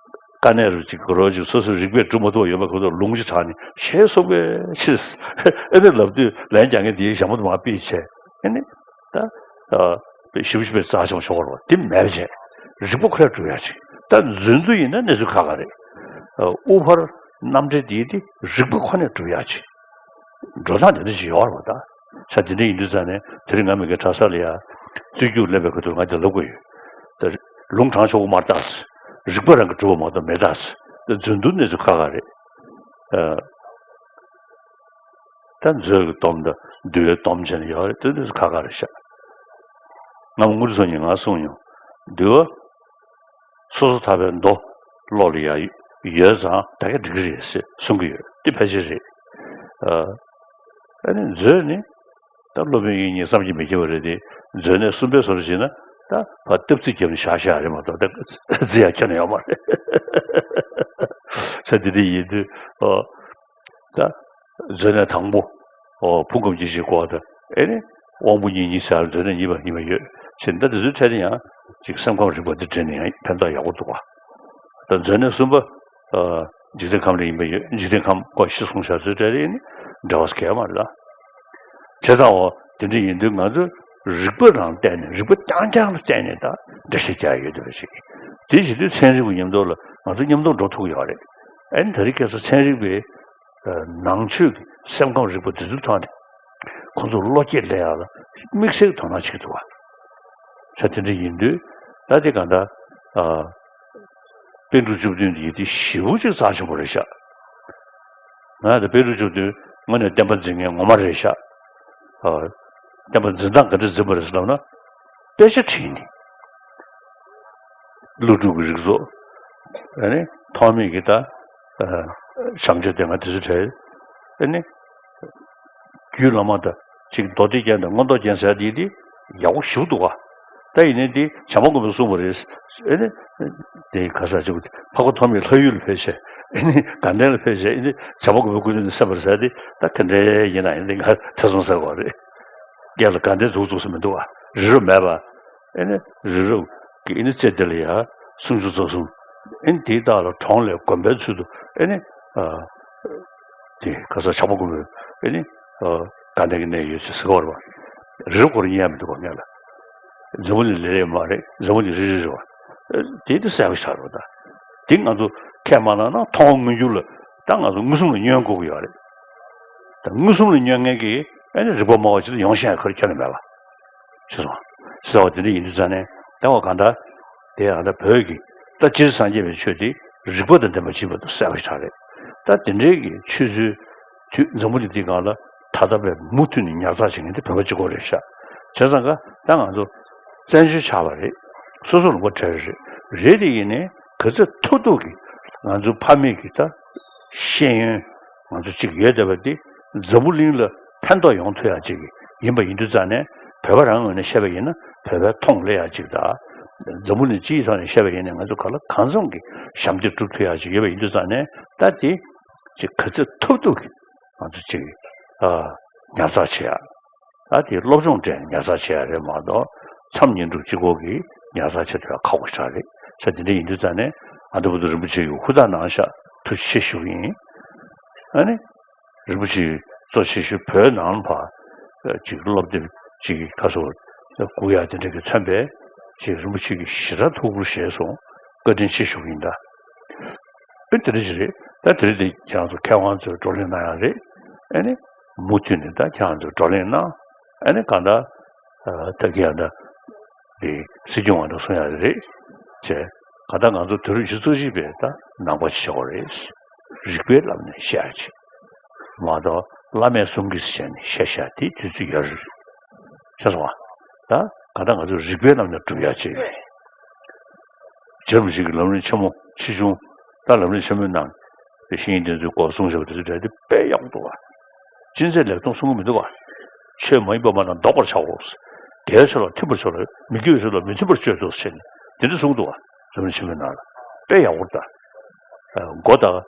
དཀའ་གནད་རུ་ཅིག་གོ་རོ་ཅིག་སོ་སོའི་རིག་པས་སྒྲུབ་མ་ཐུབ་པ་ཡོད་པའི་ཁོ་ཚོ་ལུང་ཅིག་དྲངས་ནས་ཞེས་གསུངས་པའི་ཕྱིར། ཨེ་ནི་ལབ་དུས་ལན་རྒྱག་མཁན་དེའི་ཞྭ་མོ་དུ་མ་ཕུད་བྱས་ཨེ་ནི་ད་ཞིབ་ཞིབ་པའི་རྩ་ཆེན་པོ་ཆོག་གོ་རོ་དེ་མེད་པ་བྱས་རིག་པ་ཁོ་ར་སྒྲུབ་ཡག་ཅིག་ད་རྫུན་དུ་ཡིན་ན་གནས་ཚུལ་ཁག་ཁག་རེད། དབུ་ཕར་རྣམ་འགྲེལ་དེ་དེ་རིག་པ་ཁོ་ནས་སྒྲུབ་ཡག་ཅིག་འགྲོ་སྟངས་དེ་འདྲ་ཞིག་ཡོད་རེད་པ་ད། ས་དེ་འདྲ་ཡིན་དུས་ཙང་ནས་དེ་རིང་ང་མི་དགེ་གྲྭ་ས་ལ་ཡ་རྩོད་རྒྱུགས་སླེབས་པའི་ཁ་ཐུག་ང་དེ་ལབ་དགོས་ཡོད། ད་ལུང་དྲངས་ཆོག་གི་མ་རེད་ད། རིག་པ་རང་གིས་སྒྲུབ་པ་མ་གཏོགས་མེད་ད། ད་རྫུན་དུ་གནས་ཚུལ་ཁག་ཁག་རེད། ད་མཛོད་ཀྱི་སྡོམ་དང་འདུལ་བའི་སྡོམ་བྱས་ནས་ཡོད་རེད་དེ་གནས་ཚུལ་ཁག་ཁག་རེད་ཤག་ང་མ་དངུལ་སོང་ཉིན་ང་གསུངས་ཡོང་། འདུལ་བ། སོ་སོ་ཐར་པའི་མདོ་བློ་ལ་ཡ་ཡོད་ཙང་ད་ག་འགྲིག་གི་རེད་ཟེར་གསུང་གི་ཡོད། འདི་ཕལ་ཆེར་རེད། ཨ་ནི་མཛོད་ནི་ད་སློབ་དཔོན་དབྱིག་གཉེན་བསམ་གྱིས་མི་ཁྱབ་པ་རེད་དེ་མཛོད་ནས་གསུམ་པའི་བཟོ་འདྲ་བྱས་ན་ད་ཕར་སྟབས་རྩིས་བརྒྱབ་ནས་བཞག་བཞག་རེད་མ་གཏོགས་ད་རྩི་ཡ་ཁྱོན་ནས་ཡོད་མ་རེད། ས་དེ་འདྲ་ཡིན་དུས་ཨོ། ད་མཛོད་ནས་དང་པོ་ཨོ་ཕུང་ཁམས་སྐྱེ་མཆེད་སྐོར་དང་ཨེ་ནི་དབང་པོ་གཉིས་གཉིས་ཟེར་མཛོད་ནས་གཉིས་པ་གཉིས་པ་ཡོད་ཕྱིན་ད་དེ་ཚོའི་གྲས་ནས་ཡང་ཅིག་སེམས་ཁམས་རིག་པ་འདི་འདྲེས་ནས་ཡང་ཕན་ཐོགས་ཡག་པོ་འདུག་ག་ད་མཛོད་ནས་གསུམ་པ་ཨ་འཇིག་རྟེན་ཁམས་ལ་ཡིན་པ་ཡོད་འཇིག་རྟེན་ཁམས་སྐོར་བཞི་གསུངས་བཞག་ཚོའི་གྲས་ནི་འབྲེལ་བ་གལ་མ་རེད་ལ། བྱས་ཙང་འོ་དེ་འདྲ་ཡིན་དུས་ང་ཚོས་རིག་པ་རང་བལྟས་ནས་རིག་པ་རྐྱང་རྐྱང་ལ་བལྟས་ནས་ད་འགྲེལ་བཤད་རྒྱག་ཡོད་འདུག་ཅིག་དེ་བྱེད་དུས་ཚན་རིག་པའི་མཉམ་དུ་ལ་ང་ཚོ་མཉམ་དུ་འགྲོ་ཐུབ་ཀྱི་ཡོད་རེད། ཨ་ནི་ད་རེས་ཁ་སང་ཚན་རིག་པའི་ནང་ཆོས་ཀྱི་སེམས་ཁམས་རིག་པ་འདི་ཚོའི་ཐོག་ནས་ཁོང་ཚོ་བློ་སྐྱེད་ལེན་ཡག་ལ་དམིགས་བསལ་དོ་སྣང་བྱེད་ཀྱི་འདུག་བ། ས་དེ་འདྲ་ཡིན་དུས་ད་དེ་གང་ལྟར་ཨ་པཎ་གྲུབ་བཅུ་བདུན་འདི་དེ་ཞེ་པོ་ཅིག་རྩ་ཆེན་པོ་རེད་ཤག་ང་ད་པཎ་གྲུབ་བཅུ་བདུན་དངོས་གནས་བསྟན་པ་འཛིན་མཁན་ངོ་མ་རེད་ཤག་ཨ་བསྟན་པ་འཛིན་སྟངས་ག་འདྲ་འཛིན་པ་རེད་ཟེར་ལབ་ན་དཔེ་ཆ་བྲིས་ནས། ཀླུ་སྒྲུབ་ཀྱི་རིགས་ཚོ། ཨ་ནི་ཐོགས་མེད་ཀྱི་ད། ཨ་བྱམས་ཆོས་སྡེ་ལྔ་དེ་ཚོ་བྲལ། ཨ་ནི། རྒྱུད་བླ་མ་དང་ཅིག་མདོ་སྡེ་རྒྱན་དང་མངོན་རྟོགས་རྒྱན་ཟེར་དེ་དེ་ཡག་པོ་ཞེ་པོ་འདུག་ག་ད་ཡིན་ནའི་དེ་བྱམས་པ་མགོན་པོས་གསུངས་པ་རེད། ཨ་ནི། དེ་ག་ས་ཅིག་འཕགས་པ་ཐོགས་མེད་ལྷ་ཡུལ་ལ་ཕེབས་བྱས་ཨ་ནི་དགའ་ལྡན་ལ་ཕེབས་བྱས་ཨ་ནི་བྱམས་པ་མགོན་པོའི་སྐུ་མདུན་དུ་གསན་པ་རེད་ཟེར་དེ་ད་ག་འདྲ་ཡིན་ན་ཡིན་ནའི་ང་ཐེ་ཚོམ་ཟ་གི་རེད། སྐྱེས་ལ་དགའ་ལྡན་འཛུགས་འཛུགས་སུ་མི་འདུག་བ། རི་རབ་མེད་པ། ཨེ་ནི་རི་རབ་ཀྱི་ཨེ་ནི་རྩེ་དེ་ལ་ཡ་སུམ་ཅུ་རྩ་གསུམ། ཨེ་ནི་དེའི་རྟགས་ལ་གྲོང་ལས་དགོན་པའི་ཚུལ་དུ་ཨེ་ནི་ཨ་དེ་ག་ས་བྱམས་པ་མགོན་པོའི་ཨེ་ནི་ཨ་དགའ་ལྡན་གྱི་གནས་ཡོད་ཅེས་ཟེར་གྱི་ཡོད་རེད་བ། རི་རབ་སྐོར་རྙེད་ཡ་མི་འདུག་བ་ངས་ལ། འཛམ་བུ་གླིང་ལ་ལས་མ་རེད་འཛམ་བུ་གླིང་རི་རི་རེད་བ། དེ་དེ་གསལ་པོ་ཆགས་རེད་བ་ད། དེ་ང་ཚོ་ཁས་མ་བླངས་ན་མཐོང་བ་མངོན་གྱུར་ལ་ད་ང་ཚོ་མངོན་སུམ་ལ་བསྙོན་དགོས་ཀྱི་ཡོད་རེད། ད་མངོན་སུམ་ལ་བསྙོན་མཁན་གྱི་ཨ་ནི་རིག་པ་སྨྲ་བ་ཅིག་ལ་ཡོང་ཤེས་ཁོ་རང་ཁྱོན་ནས་མེད་པ། ཤེས་སོང་། ཟེར་བ་དེ་འདྲ་ཡིན་དུས་ཙང་ནས་ད་འོ་གང་ལྟར་དེ་ཡང་ད་བོད་ཀྱི་ད་སྤྱིར་སངས་རྒྱས་པའི་ཆོས་དེ་རིག་པ་དང་ལྡན་པ་ཅིག་ཡིན་པ་དེ་གསལ་པོ་ཞེ་དྲག་རེད། ད་དེ་འདྲའི་གི་ཆོས་ཚུལ་དུས་འཛམ་བུ་གླིང་འདིའི་སྒང་ལ་ད་ལྟ་བས་མུ་མཐུད་ནས་ཉར་ཚགས་བྱེད་མཁན་དེ་བོད་པ་གཅིག་པོ་རེད་ཤག་བྱས་ཙང་ཀ་ད་ང་ཚོ་བཙན་བྱོལ་ཆགས་པ་རེད། སོ་སོ་ལུང་པ་བྲལ་རེད། རེད་དེ་ཡིན་ནའི་ག་ཚོད་ཐུབ་ཐུབ་ཀྱིས་ང་ཚོ་ཕ་མེས་ཀྱི་ད་ཤེས་ཡོན་ང་ཚོ་གཅིག་ཡོད་བསྡད་པ་འདི་འཛམ་བུ་གླིང་ལ་ཕན་ཐོགས་ཡོང་ཐུབ་ཡག་ཅིག་ཡིན་པ་ཡིན་དུས་ཙང་ནས་བོད་པ་རང་ངོས་ནས་བཤད་པ་ཡིན་ན་བོད་པའི་མཐོང་སླེབས་ཡག་ཅིག་དང་། འཛམ་བུ་གླིང་སྤྱིའི་ཐོག་ནས་བཤད་པ་ཡིན་ན་ང་ཚོ་གང་ལ་གང་འཚམ་གྱི་ཞབས་འདེགས་སྒྲུབ་ཐུབ་ཡག་ཅིག་ཡོད་པ་ཡིན་དུས་ཙང་ནས་ད་དེ་ཅིག་ག་ཚོད་ཐུབ་ཐུབ་ཀྱིས་ང་ཚོ་ཅིག་ཨ་ཉར་ཚགས་བྱེད་ཡག་ད་དེ་སློབ་སྦྱོང་སྤྲད་ཉར་ཚགས་བྱེད་ཡག་རེད་མ་གཏོགས་མཚམས་བསྙེན་སྒྲུབ་གཅིག་པོ་གིས་ཉར་ཚགས་བྱེད་ཐུབ་ཡག་ཁག་པོ་ཞེ་དྲག་རེད། ས་དེ་འདྲ་ཡིན་དུས་ཙང་ནས་ཨ་ཏི་བུ་ཏི་རིན་པོ་ཆེ་གིས་ཧུར་ཐག་གནང་ཤག་ཐུགས་རྗེ་ཆེ་ཞུ་གི་ཡིན། ཨ་ནི། རིན་པོ་ཆེ་གཙོ་ཆེ་ཤོས་བོད་ནང་ལ་ཕར་ཅིག་སློབ་དེབ་ ཅིག་ག་སོ་སྐུ་ཡག་དེ་འདྲ་གི་མཚོན་པའི་ཅིག་རིན་པོ་ཆེ་གི་ཞེ་དྲག་ཐུགས་ཁུར་བཞེས་སོང་། བཀའ་དྲིན་ཆེ་ཞུ་གི་ཡིན་ད། ཨེ་དེ་འདྲ་ཞིག་རེད། ད་དེ་རིང་དེ་ཁྱེད་རང་ཚོ་མཁས་དབང་ཚོས་བགྲོ་གླེང་གནང་ཡག་རེད། ཨེ་ནི་མུ་མཐུད་ནས་ད་ཁྱེད་རང་ཚོས་བགྲོ་གླེང་གནང་། ཨེ་ནི་གང་ལྟར་ད་གི་ཡང་ད་དེ་སྲིད་སྐྱོང་ང་ད་གསུང་ཡག་རེད། བྱས་གང་ལྟར་ང་ཚོ་དུས་རབས་ཉི་ཤུ་རྩ་གཅིག་པའི་ད་ནང་པ་ཆེ་བ་རེད། རིག་པའི་ལམ་ནས་བཤད་ཡག་ཅིག་མ་གཏོགས་བླ་མས་གསུང་གི་ཟེར་ནས་བཤད་བཤད་དེ་དུས་ཚོད་ཡོད་རེད། ཤེས་སོང་ང་། ད་གང་ལྟར་ང་ཚོ་རིག་པའི་ལམ་ནས་སྒྲུབ་ཡག་ཅིག་རེད། རྗེ་རིན་པོ་ཆེ་གི་ལམ་རིམ་ཆེན་མོ་ཆེ་ཆུང་། ད་ལམ་རིམ་ཆེན་མོའི་ནང་དེ་བཤེས་གཉེན་བསྟེན་ཚུལ་སྐོར་གསུངས་བཞག་པ་དེ་ཚོ་འདྲ་དེ་དཔེ་ཡག་པོ་འདུག་བ། ཅི་མཛད་ལེགས་མཐོང་གསུང་གི་མི་འདུག་བ། ཆོས་མ་ཡིན་པ་མ་གནང་བཟློག་པར་བྱའོ། དགེ་བའི་ཕྱོགས་ལ་མཐུན་པར་བྱ་ལ། མི་དགེ་བའི་ཕྱོགས་ལ་མི་མཐུན་པར་སྤྱོད་དོ་ཟེར་ནས་དེ་འདྲ་གསུངས་འདུག་བ། ལམ་རིམ་ཆེན་མོའི་ནང་ལ་དཔེ་ཡག་པོ་འདུག་ད། མགོ་དང་།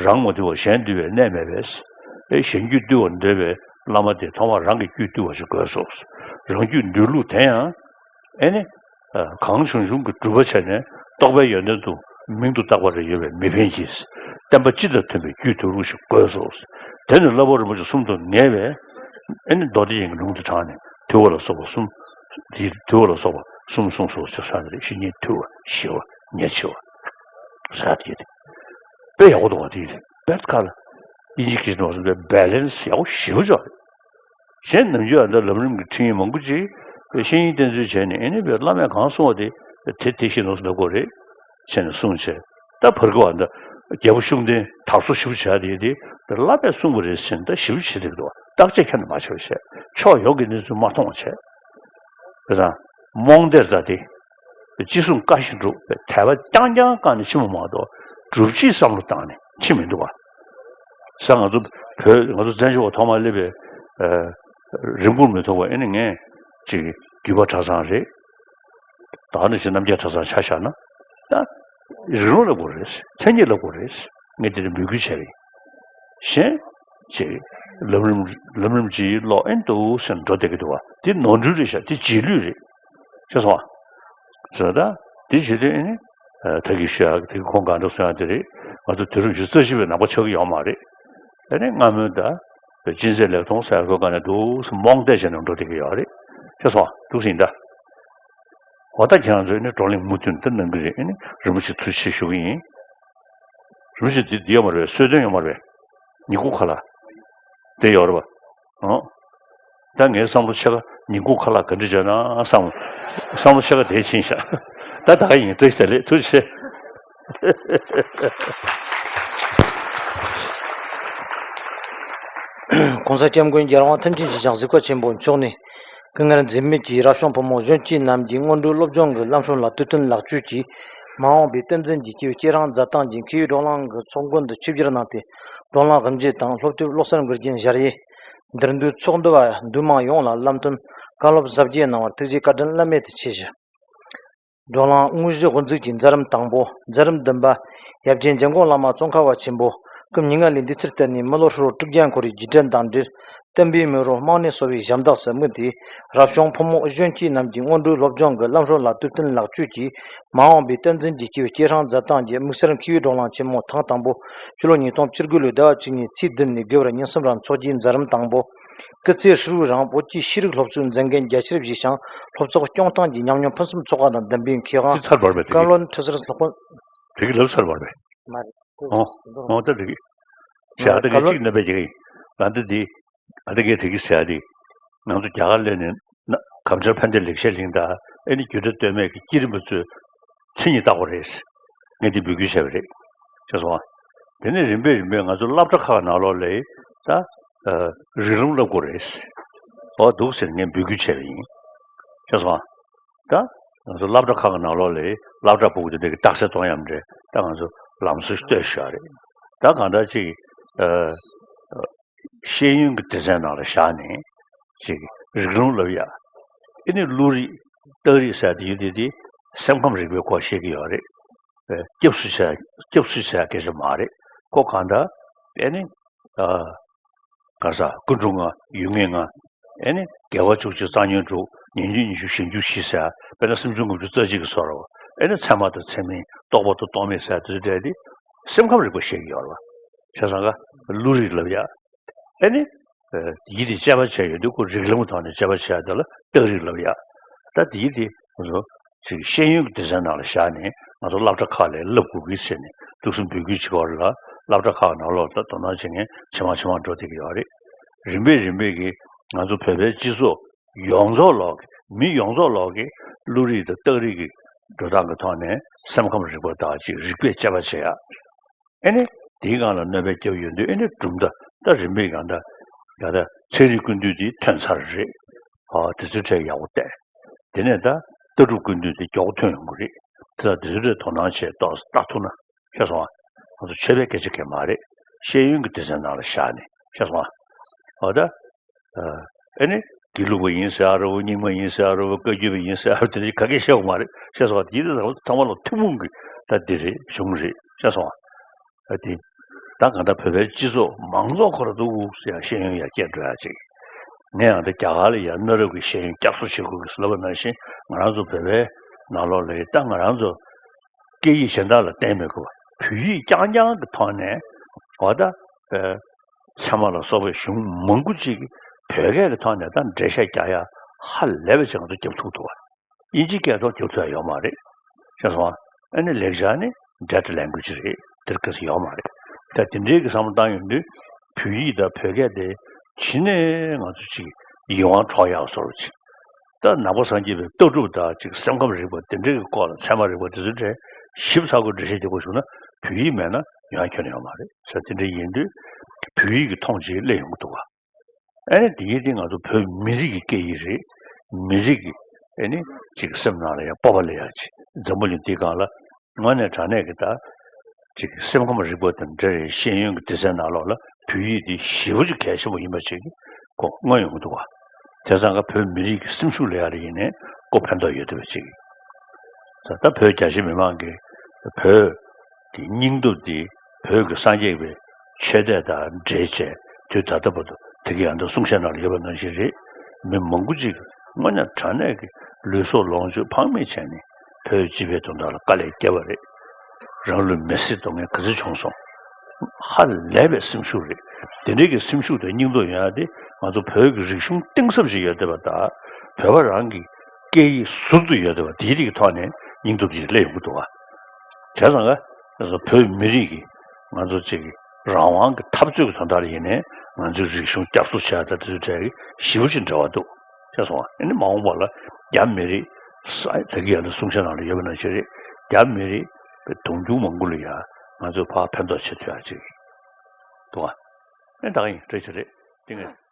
རང་མ་དུལ་བར་གཞན་དུལ་བའི་གནས་མེད་པས། གཞན་རྒྱུད་དུལ་བར་འདོད་པའི་བླ་མ་དེ་ཐོག་མར་རང་གི་རྒྱུད་དུལ་བ་ཞིག་དགོས་སོ། རང་རྒྱུད་འདུལ་ལུགས་དེ་ཡང་། ཨེ་ནི། གང་བྱུང་བྱུང་གི་སྒྲུབ་པ་བྱས་ནས་རྟོགས་པའི་ཡོན་ཏན་དུ་མིང་དུ་བཏགས་པ་རེ་ཡོད་པའི་མི་ཕན་གྱིས། བསྟན་པ་སྤྱི་དང་མཐུན་པའི་རྒྱུད་དུལ་ལུགས་ཤིག་དགོས་སོ། དེ་ནི་བསླབ་པ་རིན་པོ་ཆེ་གསུམ་དུ་ངེས་པས། ཨེ་ནི་མདོ་སྡེ་ཡན་གྱི་ལུང་དུ་དྲངས་ནས་དུལ་བ་ལ་སོགས་པ་གསུམ། དུལ་བ་ལ་སོགས་པ་གསུམ་གསུངས་སོ་ཞེས་གསུངས་ཏེ་བཤེས་གཉེན་དུལ་བ་ཞི་བ་ཉེར་ཞི་བ། ཟེར་ཡག་དེ་དཔེ་ཡག་པོ་འདུག་བ། དེ་དཔེ་ཁ་ལ་དབྱིན་ཇི་སྐད་ནང་གསུངས་པའི་བེ་ལེན་སི་ཡག་པོ་ཞེ་པོ་ཅིག་རེད། གཞན་ནམ་རྒྱུན་ཨ་ད་ལམ་རིམ་གྱི་ཁྲིད་མཁན་མང་པོ་ཅིག་བཤེས་གཉེན་བསྟེན་ཚུལ་བྱས་ནས་ཨེ་ནི་བླ་མས་གང་གསུངས་པ་དེ་དེ་དེ་བཞིན་ནོ་ལབ་དགོས་རེད་བྱས་ནས་གསུངས་བྱས། ད་བར་སྐབས་ཨ་ད་རྒྱལ་པོ་ཤུགས་ལྡན་དར་སོ་ཞེ་པོ་བྱས་དེ་དེ་བླ་མས་གསུངས་པ་རེད་ཟེར་ནས་ད་ཞེ་པོ་བྱེད་བསྡད་འདུག་བརྟག་དཔྱད་ཁྱོན་ནས་མ་བྱས་པ་བྱས། ཕྱོགས་ཡོངས་ཀྱི་གནས་ཚུལ་མ་མཐོང་བ་བྱས། དེ་དང་། རྨོངས་དད་རྩ་དེ། ཅི་གསུང་བཀའ་བཞིན་སྒྲུབ་པའི་དད་པ་རྐྱང་རྐྱང་བསྐངས་ནས་ཕྱིན་པ་མ་གཏོགས་སྒྲུབ་བྱེད་བསམ་བློ་བཏང་ནས་ཕྱིན་མི་འདུག་བ། ས་ང་ཚོ་བོད་ང་ཚོ་བཙན་བྱོལ་བ་ཐོག་མར་སླེབས་པའི་རིང་པོར་མི་ཐོགས་པ་ཨེ་ནི་ངས་ཅིག་རྒྱུད་པ་གྲྭ་ཚང་རེད། ད་ནི་ཅིག་རྣམ་རྒྱལ་གྲྭ་ཚང་ཆ་བཞག་ན་ད་རིགས་ལམ་བསླབ་དགོས་རེད། མཚན་ཉིད་བསླབ་དགོས་རེད། ངས་དེ་འདྲ་འབོད་སྐུལ་བྱས་པ་ཡིན། གཞན་ཅིག་ལམ་རིམ་ལམ་རིམ་ཅིག་ཀློག་ཨེ་འདུག་ཟེར་འགྲོ་བསྡད་ཀྱི་འདུག་བ། དེ་ནོར་འཁྲུལ་རེད་ཤག་དེ་རྗེས་ལུས་རེད། ཤེས་སོང་ང་། ཟེར་ད། དེ་བྱེད་དུས་ཨེ་ནི། ད་གིན་ཞུ་ཡག་དེ་གིན་ཁོང་གང་འདྲ་གསུང་ཡག་དེ་རེད། ང་ཚོ་དུས་རབས་ཉི་ཤུ་རྩ་བཞི་པའི་ནང་པ་ཆགས་ཀྱི་ཡོད་མ་རེད། ཨེ་ནི་སྔ་མོའི་ད། ཅི་མཛད་ལེགས་མཐོང་ཟེར་ཡག་གི་སྒང་ནས་འདུག་སེ་རྨོངས་དད་བྱས་ནས་འགྲོ་བསྡད་ཀྱི་ཡོད་རེད། ཤེས་སོང་ང་། འདུག་སེ་ཡིན་ད། འོ་ད་ཁྱེད་རང་ཚོས་ནི་བགྲོ་གླེང་མུ་མཐུད་དུ་གནང་གི་རེད། ཨེ་ནི་རིན་པོ་ཆེ་ཐུགས་རྗེ་ཆེ་ཞུ་གི་ཡིན། རིན་པོ་ཆེ་འདི་འདི་ཡོད་མ་རེད་པས། གསོལ་སྟོན་ཡོད་མ་རེད་པས། ཉིན་གུང་ཁ་ལག་དེ་ཡོད་རེད་པ། ཨང་། ད་ངའི་བསམ་བློ་ཕྱེད་ཀ་ཉིན་གུང་ཁ་ལག་ག་འདྲ་བྱས་ན་བསམ། བསམ་བློ་ཕྱེད་ཀ་དེ་ཕྱིན་ཤག་ད་ད་ག་ཡིན། བཀྲ་ཤིས་བདེ་ལེགས། ཐུགས་རྗེ་ཆེ། ༸གོང་ས་༸སྐྱབས་མགོན་རྒྱལ་དབང་ཐམས་ཅད་མཁྱེན་ཅིང་གཟིགས་པ་ཆེན་པོ་མཆོག་ནས། སྐུ་ངལ་འཛེམས་མེད་ཀྱིས་རབ་བྱུང་ཕོ་མོ་གཞོན་སྐྱེས་རྣམས་ཀྱི་སྔོན་འགྲོའི་སློབ་སྦྱོང་གི་ལམ་སྲོལ་ལ་དུས་བསྟུན་ལེགས་བཅོས་ཀྱིས། མ་འོངས་པའི་བསྟན་འཛིན་གྱི་སྐྱེས་བུ་སྐྱེས་རིང་མཛད་སྟངས་ཀྱི་མཁས་པའི་བགྲོ་གླེང་གི་ཚོགས་མགོན་དུ་ཆིབས་བསྒྱུར་གནང་སྟེ། བགྲོ་གླེང་དབུ་འབྱེད་དང་སློབ་དེབ་བློ་གསར་འགུལ་རྐྱེན་སྦྱར་ཡས། འདིར་འདུས་ཚོགས་འདུ་བ་འདུས་མང་ཡོངས་ལ་བླ་མཐུན་བཀའ་སློབ་ཟབ་རྒྱས་གནང་བར་ཐུགས་རྗེ་བཀའ་དྲིན་བླ་མེད་དུ་ཆེ་ཞུ། བགྲོ་གླེང་དངོས་གཞི་དབུ་འཛུགས་ཀྱི་མཛད་རིམ་དང་པོ། མཛད་རིམ་བདུན་པ། ཡབ་རྗེ་འཇམ་མགོན་བླ་མ་ཙོང་ཁ་པ་ཆེན་པོ་སྐུ་ཉིན་ལྔ་ལོའི་འདས་ཚུལ་བསྟན་ནས་མི་ལོ་ཧྲིལ་བོ་དྲུག་བརྒྱ་འཁོར་བའི་རྒྱུད་གྲྭ་དང་འབྲེལ། བསྟན་པའི་མེ་རོ་རྨང་ནས་གསོ་བའི་ཞབས་འདེགས་སུ་དམིགས་ཏེ། རབ་བྱུང་ཕོ་མོ་གཞོན་སྐྱེས་རྣམས་ཀྱི་སྔོན་འགྲོའི་སློབ་སྦྱོང་གི་ལམ་སྲོལ་ལ་དུས་བསྟུན་ལེགས་བཅོས་ཀྱིས། མ་འོངས་པའི་བསྟན་འཛིན་གྱི་སྐྱེས་བུ་སྐྱེས་རིང་མཛད་སྟངས་ཀྱི་དམིགས་བསལ་མཁས་པའི་བགྲོ་གླེང་ཆེན་མོ་ཐེངས་དང་པོ། ཕྱི་ལོ་ཉིས་སྟོང་བཅུ་དགུ་ལོའི་ཟླ་བ་བཅུ་གཉིས་ཚེས་བདུན་ནས་དགུ་བར་ཉིན་གསུམ་རིང་འཚོགས་རྒྱུའི་མཛད་རིམ་དང་པོ། སྐུ་ཚེ་ཧྲིལ་བོའི་རིང་བོད་ཀྱི་ཤེས་རིག་སློབ་གསོའི་མཛད་འགན་རྒྱ་ཆེར་བཞེས་ཤིང་། སློབ་ཚོགས་སྐྱོང་སྟངས་ཀྱི་ཉམས་མྱོང་ཕུན་སུམ་ཚོགས་པ་དང་ལྡན་པའི་མཁས་དབང་། དེ་ཚར་བར་བས་དེ་གི། བཀའ་བློན་ཁྲི་ཟུར་སློབ་དཔོན། དེ་གི་ལབ་ཚར་བར་བས། མ་རེད། ཨོ། ཨོ་ད་དེ་གི། བྱ་བཀའ་དེ་གི་བློན་གཅིག་ནས་པའི་གི། ད་འདི་འདི། ད་འདི་གི་དེ་གི་ཟེར་ཡ་དེ། ང་ཚོ་རྒྱ་གར་སླེབས་ནས་ན་གམ་བཅར་ཕན་བདེ་ལེགས་བཤད་གླིང་དང་ཨེ་ནི་རྒྱུད་གྲྭ་སྟོད་སྨད་ཀྱི་བསྐྱེད་རིམ་པ་ཚོས་མཚན་ཉིད་བཏགས་པ་རེད། ངས་འདི་འབོད་སྐུལ་བྱས་པ་རེད། ཤེས་སོང་ང་། དེ་ནས་རིམ་པས་རིམ་པས་ང་ཚོ་སློབ་གྲྭ་ཁག་ནང་ལོགས་ལ་ད་རིགས་ལམ་བསླབ་དགོས་རེད། འོ་འདུག་ཟེར་ངས་འབོད་སྐུལ་བྱས་པ་ཡིན། ཤེས་སོང་ང་། ད་ང་ཚོ་སློབ་གྲྭ་ཁག་གི་ནང་ལོགས་ལ་སློབ་གྲྭ་ཕྲུ་གུ་དེ་འདྲ་གི་རྟགས་གསལ་གཏོང་ཡམ་འདྲ་ད་ང་ཚོ་ལམ་སྲོལ་གཏོད་ཤག་རེད། ད་གང་ལྟར་ཅིག་ཤེས་ཡོན་གྱི་སྡེ་ཚན་ནང་ལ་བཞག་ནས་ཅིག་རིགས་ལམ་བསླབ་ཡ། ཨེ་ནི་བློ་རིག་རྟགས་རིགས་ཟེར་དེ་ཡོད་དེ་དེ་སེམས་ཁམས་རིག་པའི་སྐོར་བཤད་ཀྱི་ཡོད་རེད། སྐྱབས་སུ་བྱ་སྐྱབས་སུ་བྱ་སྐད་ཆ་མ་རེད། ཁོ་གང་ལྟར་ཨེ་ནི། ག་ས་ཀུན་འཁྲུངས་ལྔ་ཡུལ་ངེས་ལྔ། ཨེ་ནི་དགེ་བ་བཅུ་གཅིག་གཙང་སྨྱོན་དྲུག་ཉེས་སྤྱོད་ཉི་ཤུ་ཞེ་བཅུ་ཞི་ཟེར་དཔེར་ན་སུམ་ཅུ་ལྔ་བཅུ་རྩ་གཅིག་གི་བཟོ་འདྲ་བོ། ཨེ་ནི་ཚད་མ་དང་ཚད་མིན་རྟོག་པ་དང་རྟོག་མེད་ཟེར་དེ་ཚོ་འདྲ་དེ་སེམས་ཁམས་རིག་པ་བཤད་ཀྱི་ཡོད་རེད་བ། བྱས་ཙང་ག་བློ་རིག་ལབ་ཡ། ཨེ་ནི་ ཡིད་དེ་དཔྱད་པ་བྱས་ཡོད་དུས་ཁོ་རིགས་ལམ་གྱི་ཐོག་ནས་དཔྱད་པ་བྱས་ཡ་དེ་ལ་རྟགས་རིགས་ལབ་ཡ། ད་དེ་ཡིད་དེ་ང་ཚོ་ཅིག་ཤེས་ཡོན་གྱི་སྡེ་ཚན་ནང་ལ་བཞག་ནས་ང་ཚོ་སློབ་གྲྭ་ཁག་ལ་བསླབ་དགོས་ཀྱི་ཟེར་ནས་ཐུགས་བསམ་འབུལ་རྒྱུ་བྱེད་ཀྱི་ཡོད་རེད་ལ། སློབ་གྲྭ་ཁག་ནང་ལོགས་ལ་ད་དོ་སྣང་བྱེད་མཁན་ཇེ་མང་ཇེ་མང་འགྲོ་བསྡད་ཀྱི་ཡོད་རེད། རིམ་པས་རིམ་པས་ཀྱིས་ང་ཚོ་བོད་པའི་སྤྱི་ཚོགས་ཡོངས་རྫོགས་ལོག་གི་མི་ཡོངས་རྫོགས་ལོག་གི་བློ་རིག་དང་རྟགས་རིགས་ཀྱི་འགྲོ་སྟངས་ཀྱི་ཐོག་ནས་སེམས་ཁམས་རིག་པ་དང་ཅིག་རིག་པས་དཔྱད་པ་བྱེད་ཡ། ཨེ་ནི་དེའི་སྒང་ལ་གནོད་པ་བརྒྱབ་ཡོང་དུས་ཨེ་ནི་གྲུབ་མཐའ་ད་རིམ་པས་ཡང་ད་ཡང་ད་ཚན་རིག་ཀུན་བཏུས་དེ་ཐོན་ཚར་རེད། ཨ་དེ་ཚོའི་གྲས་ཡག་པོ་བལྟས། དེ་ནས་ད་ལྟ་གྲུབ་ཀུན་བཏུས་དེ་མགྱོགས་པོ་ཐོན་ཡོང་གི་རེད། དེ་ད་དེ་ཚོའི་གྲས་དོ་སྣང་བྱས་ཏོག་ཙམ་ལྟ་ཐུབ་ན་ཤེས་སོང་ང་། ང་ཚོ་ཆོས་པའི་སྐད་ཆ་གང་མ་རེད། ཤེས་ཡོན་གྱི་སྡེ་ཚན་ནང་ལ་བཞག་ནས་ཤེས་སོང་ང་། ཨ་ད། ཨ་ནི་དགེ་ལུགས་པ་ཡིན་ཟེར་ཡ་རེད་བོ། རྙིང་མ་ཡིན་ཟེར་ཡ་རེད་བོ། བཀའ་བརྒྱུད་པ་ཡིན་ཟེར་ཡ་རེད་བོ། དེ་རིགས་ག་གེ་བཤད་དགོས་མ་རེད། ཤེས་སོང་ང་། དེ་ཡིན་ཙང་ཚང་མ་ལ་ཐུན་མོང་གི་ད་འདི་རེད། གཞུང་རེད། ཤེས་སོང་ང་། ཨ་དེ་ད་གང་ལྟར་བོད་པའི་སྤྱི་ཚོགས་མང་ཚོགས་ཁོ་ར་འདུག་ཟེར་ཡ་ཤེས་ཡོན་ཡར་རྒྱས་འགྲོ་ཡ་ཅིག་ངས་ཡང་ད་རྒྱ་གར་ལ་ཡ་གནའ་རབས་ཀྱི་ཤེས་ཡོན་བསྐྱར་གསོ་བྱེད་དགོས་ཀྱི་ཟེར་ལབ་པ་ནང་བཞིན་ང་རང་ཚོ་བོད་པའི་ནང་ལོགས་ལ་ཡ་ད་ང་རང་ཚོ་སྐད་ཡིག་གཞན་དག་ལ་བརྟེན་མེད་དགོས་པ། བོད་ཡིག་རྐྱང་རྐྱང་གི་ཐོག་ནས་འོ་ད་ཨ་ཚད་མ་ལ་སོགས་པའི་གཞུང་མང་པོ་ཅིག་བོད་སྐད་ཀྱི་ཐོག་ནས་ད་འགྲེལ་བཤད་རྒྱག་ཡ་ཧ་ལས་པ་ཅིག་ང་ཚོ་རྒྱབ་ཐུབ་འདུག་བ། དབྱིན་ཇིའི་སྐད་ཐོག་རྒྱབ་ཐུབ་ཡ་ཡོད་མ་རེད། ཤེས་སོང་ང་། ཨ་ནི་ལེགས་སྦྱར་ནི་dead language་རེད། དེར་ག་ས་ཡོད་མ་རེད། ད་དེ་འདྲའི་གི་བསམ་བློ་བཏང་ཡོང་དུས་བོད་ཡིག་དང་བོད་སྐད་དེ་གཞི་ནས་ང་ཚོ་ཅིག་ཡིད་དབང་འཕྲོག་ཡག་བཟོ་འདྲ་ཅིག་ད་ནང་པ་སངས་རྒྱས་པའི་ལྟ་གྲུབ་དང་ཅིག་སེམས་ཁམས་རིག་པ་དེ་འདྲའི་གི་སྐོར་ལ་ཚད་མ་རིག་པ་དེ་ཚོའི་གྲས་ཞིབ་ཚགས་པོ་འགྲེལ་བཤད་རྒྱག་དགོས་བྱུང་ན་བོད་ཡིག་མེད་ན་ཡོང་ཁྱོན་ནས་ཡོད་མ་རེད་ཟེར། དེ་འདྲ་ཡིན་དུས་བོད་ཡིག་གི་མཐོང་ཆེན་སླེབས་ཡོང་གི་འདུག་བ། ཨ་ནི་དེ་ཡིན་དུས་ང་ཚོ་བོད་མི་རིགས་ཀྱི་སྐད་ཡིག་རེད། མི་རིགས་ཀྱི་ཨ་ནི་ཅིག་སེམས་ནང་ལ་ཡང་སྤོབས་པ་སླེབས་ཡག་ཅིག་འཛམ་བུ་གླིང་འདིའི་སྒང་ལ་དངོས་གནས་དྲང་གནས་ཀྱི་ད་ཅིག་སེམས་ཁམས་རིག་པ་དང་འབྲེལ་བའི་ཤེས་ཡོན་གྱི་སྡེ་ཚན་ནང་ལོགས་ལ་བོད་ཡིག་འདི་ཞེ་པོ་ཅིག་གལ་ཆེན་པོ་ཡིན་པ་ཅིག་གི་ཁོ་མངོན་ཡོང་གི་འདུག་བ། བྱས་ཙང་ཀ་བོད་མི་རིགས་ཀྱི་སེམས་ཤུགས་སླེབས་ཡག་ལ་ཡིན་ནའི་ཁོ་ཕན་ཐོགས་ཡོད་བསྡད་པ་ཅིག་ད་ལྟ་བོད་རྒྱ་ཆེ་མི་མང་གིས་བོད་ཀྱི་སྙིང་སྟོབས་འདི་བོད་ཀྱི་སངས་རྒྱས་པའི་ཆོས་དད་དང་འབྲེལ་བྱས་དུས་ད་ལྟ་བར་དུ་དེ་ག་ཡང་ད་གསུང་བཤད་ནང་ལ་ཡོད་པ་ནང་བཞིན་རེད། མི་མང་པོ་ཅིག་དངོས་གནས་དྲང་གནས་ཀྱི་ལུས་སྲོག་ལོངས་སྤྱོད་ཕངས་མེད་བྱས་ནས་བོད་སྤྱི་པའི་དོན་དག་ལ་དཀའ་ལས་བརྒྱབ་པ་རེད། རང་ལུས་མེར་སྲེག་གཏོང་མཁན་ག་ཚོད་བྱུང་སོང་། ཧ་ལས་པའི་སེམས་ཤུགས་རེད། དེ་འདྲའི་གི་སེམས་ཤུགས་དང་སྙིང་སྟོབས་ཡོང་ཡ་དེ་ང་ཚོ་བོད་ཀྱི་རིག་གཞུང་གཏིང་ཟབ་ཅིག་ཡོད་བསྡད་པ་དང་བོད་པ་རང་གི་སྐད་ཡིག་ཟུར་དུ་ཡོད་བསྡད་པ་དེའི་རིགས་ཐོག་ནས་སྙིང་སྟོབས་ཅིག་སླེབས་ཡོང་གི་འདུག་བ། བྱས་ཙང་ང་ཚོ་བོད་མི་རིགས་ཀྱི་ང་ཚོ་ཅིག་རང་དབང་གི་འཐབ་རྩོད་ཀྱི་དོན་དག་ལ་ཡིན་ནའི་ང་ཚོའི་རིག་གཞུང་བསྐྱར་གསོ་བྱས་དང་དེ་ཚོའི་གྲས་ཀྱི་ཞེ་པོ་ཅིག་འབྲེལ་བ་འདུག་ཤེས་སོང་བ། ཨ་ནི་མ་འོངས་པ་ལ་རྒྱ་མི་རིགས་ས་ད་གི་ཡང་ན་གསུང་བཤད་ནང་ལ་ཡོད་པ་ནང་བཞིན་རེད། རྒྱ་མི་རིགས་པའི་གདུང་རྒྱུད་མང་པོ་ལ་ཡང་ང་ཚོས་ཕར་ཕན་ཐོགས་བྱེད་ཐུབ་ཡག་ཅིག་འདུག་བ། ཨ་ནི་ད་ག་ཡིན་བཀྲ་ཤིས་རེད། དེ་ངས་